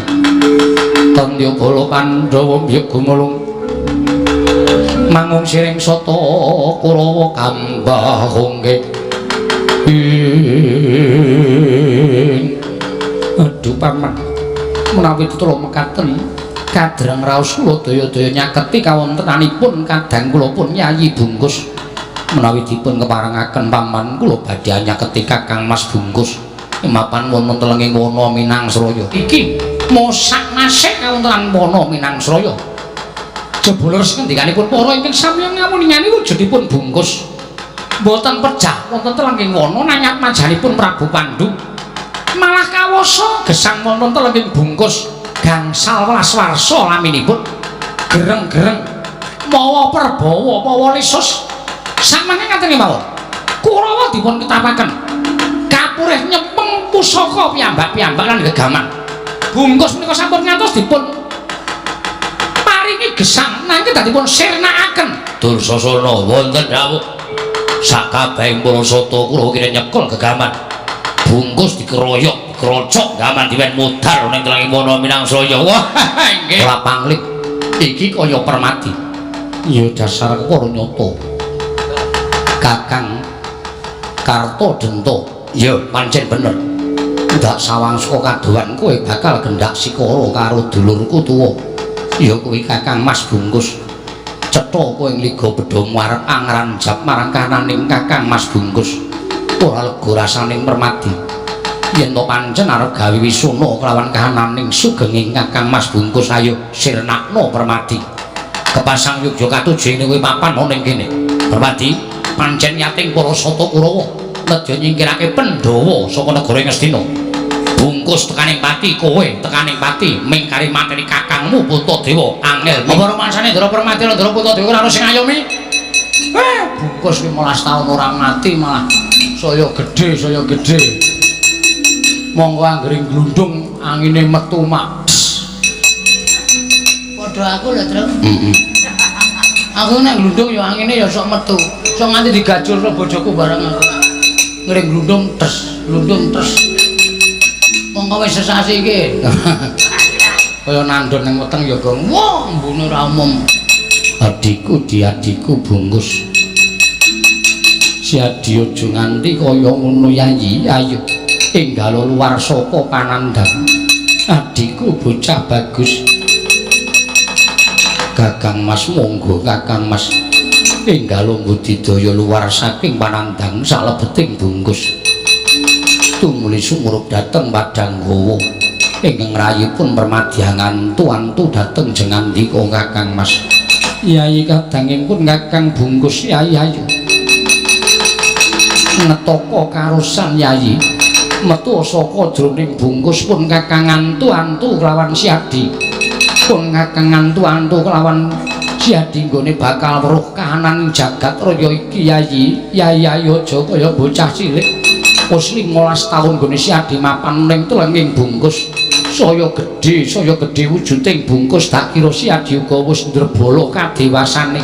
Tandya bala Pandhawa mbyek gumulung mangung siring sata Kurawa kambah hongge. Aduh paman, menawi tetula mekaten kadreng raos kula daya-daya nyaketi kawontenanipun kadang kula pun Yayi Bungkus. Menawi dipun keparengaken paman kula badhe nyaketi Kakang Mas Bungkus mapan wonten telenging wana Minangsraya. Iki mosak masik kawontenan wana Minangsraya. Jebul leres ngendikanipun para ingkang sami ngamuningani wujudipun Bungkus mboten pejah wonten telenging wana nanyat majanipun Prabu Pandu. Malah kawasa gesang wonten telenging Bungkus gangsal welas warsa laminipun gereng-gereng mawa perbawa mawa lesus. Samangke ngaten mawon Kurawa dipun ketapaken kapurih nyepeng pusaka piyambak-piyambak lan gegaman. Bungkus menika sampun ngantos dipun paringi gesang nanging dipun sirnakaken. Dursasana wonten dawuh sakabehing para sata Kurawa kene nyekel gegaman. Bungkus dikeroyok, dikrocok gaman diwen mudhar ning telenging wana Minangsraya. Wah, nggih. Ora pangling. Iki kaya Permadi. Ya dasar kepara nyata. Kakang Karta Denta. Ya pancen bener. Ndak sawang saka kadohan kowe bakal gendak sikara karo dulurku tuwa. Ya kuwi Kakang Mas Bungkus. Cetha kowe ngliga bedhamu arep angranjap marang kananing Kakang Mas Bungkus. Ora lega rasaning Permadi. Yen to pancen arep gawe wisuna kelawan kahananing sugenging Kakang Mas Bungkus, ayo sirnakno Permadi. Kepasang yugya katuju ing kowe papan ana ning kene. Permadi, pancen yating para sata Kurawa nedya nyingkirake Pandhawa saka negara Ngastina. Bungkus tekaning pati, kowe tekaning pati mingkari mateni kakangmu Puntadewa. Angel. Apa rumangsane Ndara Permadi lan Ndara Puntadewa ora ana sing ngayomi? Bungkus 15 tahun ora mati malah saya gedhe, saya gedhe. Monggo anggere glundung angine metu mak. Padha aku lho, Truk. Heeh. Aku nek glundung ya angine ya sok metu. Sok nganti digajur karo bojoku bareng aku. Ngring glundung tes, glundung tes. Monggo wis sesasi iki. Kaya nandon ning weteng ya, Gong. Wah, ambune ora umum. Adikku diadiku Bungkus. Si Adi aja nganti kaya ngono Yayi. Ayo enggal luar saka panandhang. Adikku bocah bagus. Kakang Mas monggo Kakang Mas. Enggal budidaya luar saking panandhang salebeting Bungkus. Tumuli sumurup dhateng Padang Gowa. Ingkang rayipun permadyangan tuantu dhateng jengandika Kakang Mas. Yayi kadangipun Kakang Bungkus Yayi ayo. Ngetaka karusan Yayi. Metu saka jroning bungkus pun Kakang antu-antu kelawan Si Adi. Pun Kakang antu-antu kelawan Si Adi nggone bakal weruh kahanan jagat raya iki Yayi. Yayi ayo aja kaya bocah cilik. Wis 15 taun nggone Si Adi mapan ning telenging bungkus. Saya gedhe wujuding bungkus tak kira si Adi uga wis ndrebala kadewasane.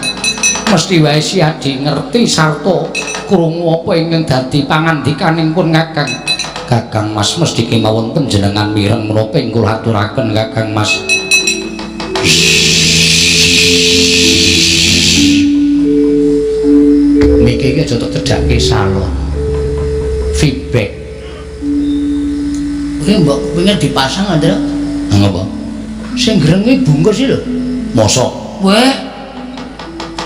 Mesti wae si Adi ngerti sarta krungu apa ingkang dadi pangandikaning pun Kakang. Kakang Mas mesti kemawon panjenengan mireng menapa ing kula aturaken Kakang Mas. Miki iki aja tok cedhake salon. Feedback. Kuwi mbok kepengin dipasang Andra. Ngapa? Sing grenge bungkus iki lho. Mosok? Weh.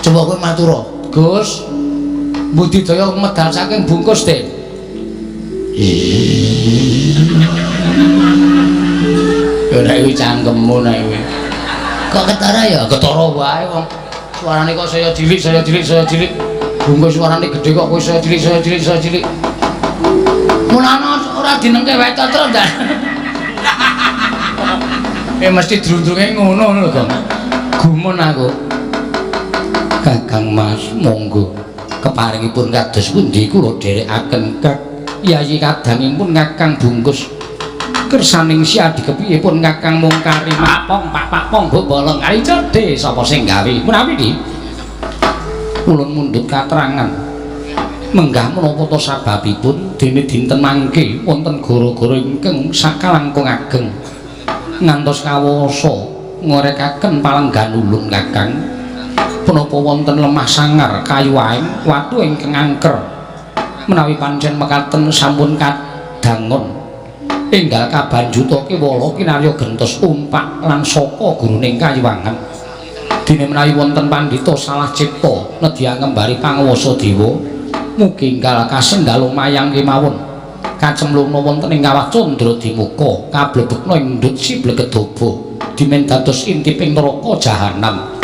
Coba kowe matur. Gus, budidaya medal saking bungkus, Den. Ya nek kuwi cangkemmu nek kuwi. Kok ketara ya? Ketara wae wong. Suarane kok saya cilik, saya cilik, saya cilik. Bungkus suarane gedhe kok kowe saya cilik, saya cilik, saya cilik. Mulane ora dinengke wae to, Ndak. Mesti drundrunge ngono lho, Gong. Gumun aku. Kakang Mas, monggo. Keparingipun kados pundi kula dherekaken Kak Yayi kadangipun Kakang Bungkus. Kersaning si Adi kepiye pun Kakang mungkari mapong pak pak pong mbok bolong kali cedhe sapa sing gawe menawi di ulun mundhut katerangan menggah menapa ta sababipun dene dinten mangke wonten gara-gara ingkang sakalangkung ageng ngantos kawasa ngorekaken palenggan ulun Kakang. Punapa wonten lemah sangar kayu aeng watu ingkang angker menawi pancen mekaten sampun kadangon enggal kabanjuta kewala kinarya gentos umpak lan saka guruning kayuwangan. Dene menawi wonten pandhita salah cipta nedya ngembari panguwasa dewa mugi enggal kasendal mayang kemawon kacemlungna wonten ing kawah candra dimuka kablebekna ing ndut si blegedaba dimen dados intiping neraka jahanam.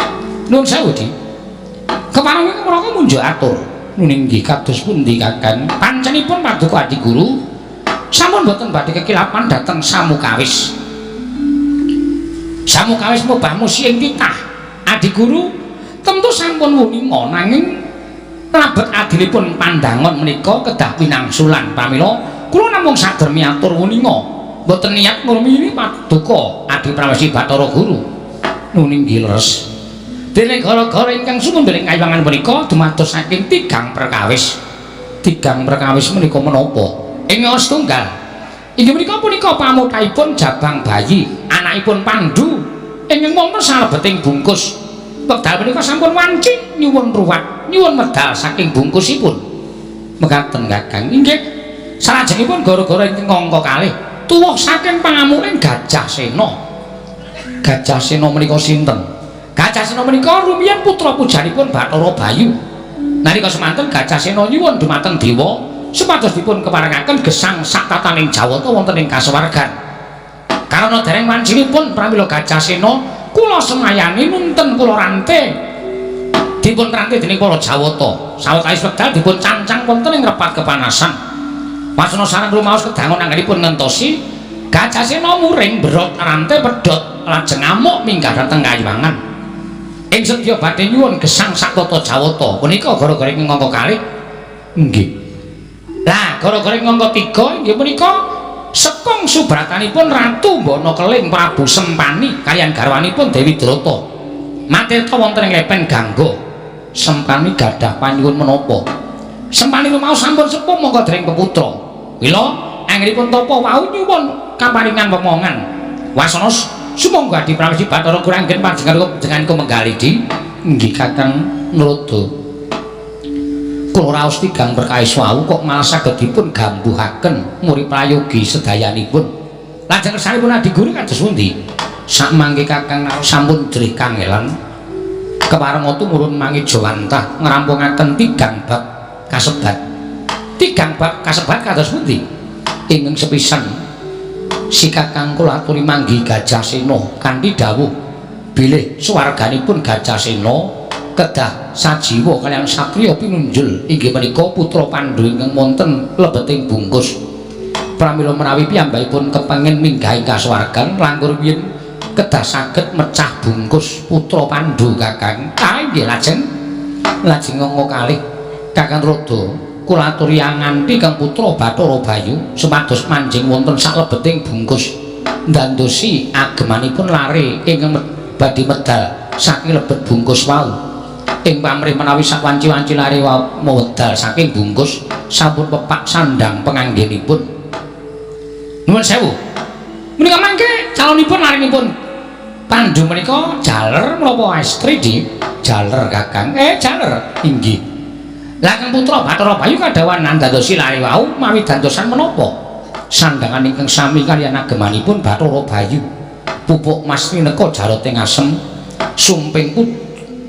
Nuwun sewu Di. Kepareng neraka munjuk atur. Nun inggih kados pundi Kakang? Pancenipun paduka Adi Guru sampun boten badhe kekilapan dhateng Samukawis. Samukawis mubah musi ing titah. Adi Guru tentu sampun wuninga nanging labet adilipun pandangon menika kedah pinangsulan. Pramila kula namung sadermi atur wuninga boten niat ngurmini paduka Adi Prawesi Bathara Guru. Nun inggih leres. Dene gara-gara ingkang sumendhering kayuwangan menika dumados saking tigang perkawis. Tigang perkawis menika menapa? Ing setunggal inggih menika punika pamutahipun Jabang Bayi, anakipun Pandu ingkang wonten salebeting bungkus. Wekdal menika sampun wanci nyuwun ruwat, nyuwun medal saking bungkusipun. Mekaten Kakang. Inggih. Salajengipun gara-gara ingkang angka kalih tuwuh saking pangamuking Gajah Sena. Gajah Sena menika sinten? Gajah Sena menika rumiyin putra pujanipun Bathara Bayu. Nalika semanten Gajah Sena nyuwun dumateng dewa supados dipun keparengaken gesang saktataning Jawata wonten ing kasuwargan. Karana dereng wancinipun pramila Gajah Sena kula semayani nunten kula rante. Dipun rante dening para Jawata. Sawetawis wekdal dipun cancang wonten ing repat kepanasan. Wasana sareng rumaos kedangon anggenipun ngentosi Gajah Sena muring berot rante pedhot lajeng ngamuk minggah dhateng kayuwangan. Ing sedya badhe nyuwun gesang saktata Jawata punika gara-gara ing angka kalih. Nggih. Lah gara-gara ing angka 3 inggih punika sekong subratanipun Ratu Mbana Keling Prabu Sempani kaliyan garwanipun Dewi Drata. Matirta wonten ing lepen Gangga. Sempani gadah panyuwun menapa? Sempani rumaos sampun sepuh mongko dereng peputra. Mila anggenipun tapa wau nyuwun kaparingan wemongan. Wasana sumangga Adi Prawesi Bathara Kuranggen panjenengan menggali di. Nggih Kakang Nrada. Kula raos tigang perkawis wau kok malah saged dipun gambuhaken muri prayogi sedayanipun. Lajeng kersanipun Adi Guru kados pundi? Sakmangke Kakang sampun drih kangelan keparenga tumurun mangejawantah ngrampungaken tigang bab kasebat. Tigang bab kasebat kados pundi? Ingkang sepisan si Kakang kula aturi manggi Gajah Sena kanthi dawuh bilih swarganipun Gajah Sena kedah sajiwa kaliyan satriya pinunjul inggih menika putra Pandu ingkang wonten lebeting bungkus. Pramila menawi piyambakipun kepengin minggahi kasuwargan langkung rumiyin kedah saged mecah bungkus putra Pandu Kakang. Ah nggih lajeng lajeng angka kalih Kakang Rada kula aturi nganti kang putra Bathara Bayu supados manjing wonten saklebeting bungkus. ndandosi agemanipun lare ingkang badhe medal saking lebet bungkus wau. Ing pamrih menawi sak wanci-wanci lare wau medal saking bungkus sampun pepak sandang penganggenipun. Nuwun sewu. Menika mangke calonipun larenipun Pandu menika jaler menapa estri di jaler Kakang? Jaler inggih. Lah Kang Putra Bathara Bayu kadhawan ndandosi lare wau mawi dandosan menapa? Sandangan ingkang sami kaliyan agemanipun Bathara Bayu. Pupuk mas rineka jarot ing asem, sumping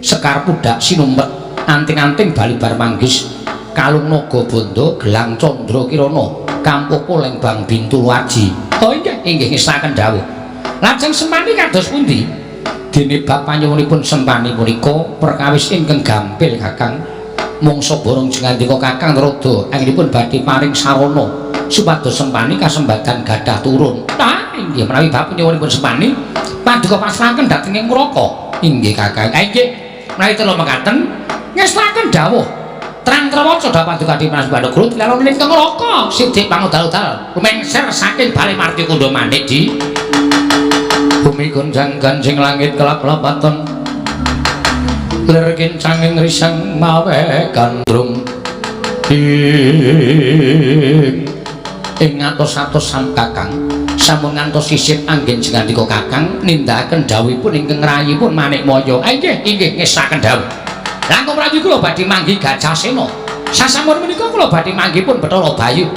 sekar pudak sinumpet, anting-anting balibar manggis, kalung naga bondo, gelang candra kirana, kampuh poleng bang bintul aji. Oh inggih, inggih ngestaken dawuh. Lajeng Sempani kados pundi? Dene bab panyuwunipun Sempani punika perkawis ingkang gampil Kakang. Mungsa borong jengandika Kakang rada anggenipun badhe paring sarana supados Sempani kasembatan gadah turun. Nah, inggih menawi bab panyuwunipun Sempani paduka pasrahaken dhateng ing Ngraka. Inggih Kakang. Inggih menawi telu mekaten ngestaken dawuh. Terang trewaca dapat paduka dimas Bandung tilalon ing Ngraka sidik pangudal-udal lumengser saking Bale Marti Kundha Manik di bumi gonjang ganjing langit kelap-lapaton lir kincanging risang mawe gandrung ing atos-atos sam Kakang sampun ngantos sisip anggen jengandika Kakang nindakaken dawuhipun ingkang ngrayipun Manikmaya. Inggih inggih ngestaken dawuh. Langkung prawi kula badhe manggi Gajah Sena. Sasampun menika kula badhe manggihipun Bathara Bayu.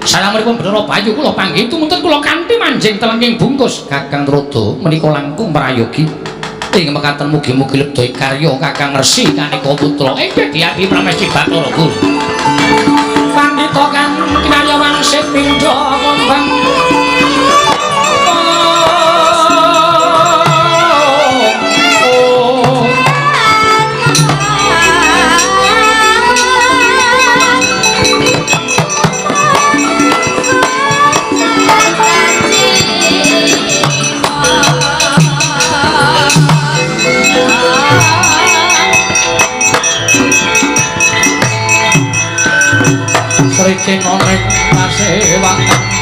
Salampunipun Bathara Bayu kula panggih tumunten kula kanthi manjing telenging bungkus. Kakang Trada menika langkung prayogi. Ing mekaten mugi-mugi lebda karya Kakang Resi Kaneka Putra. Inggih diati pramesti Bathara Guru. Pandhita kang kinarya wangsit pindha kembang. Sricina ning pasewatan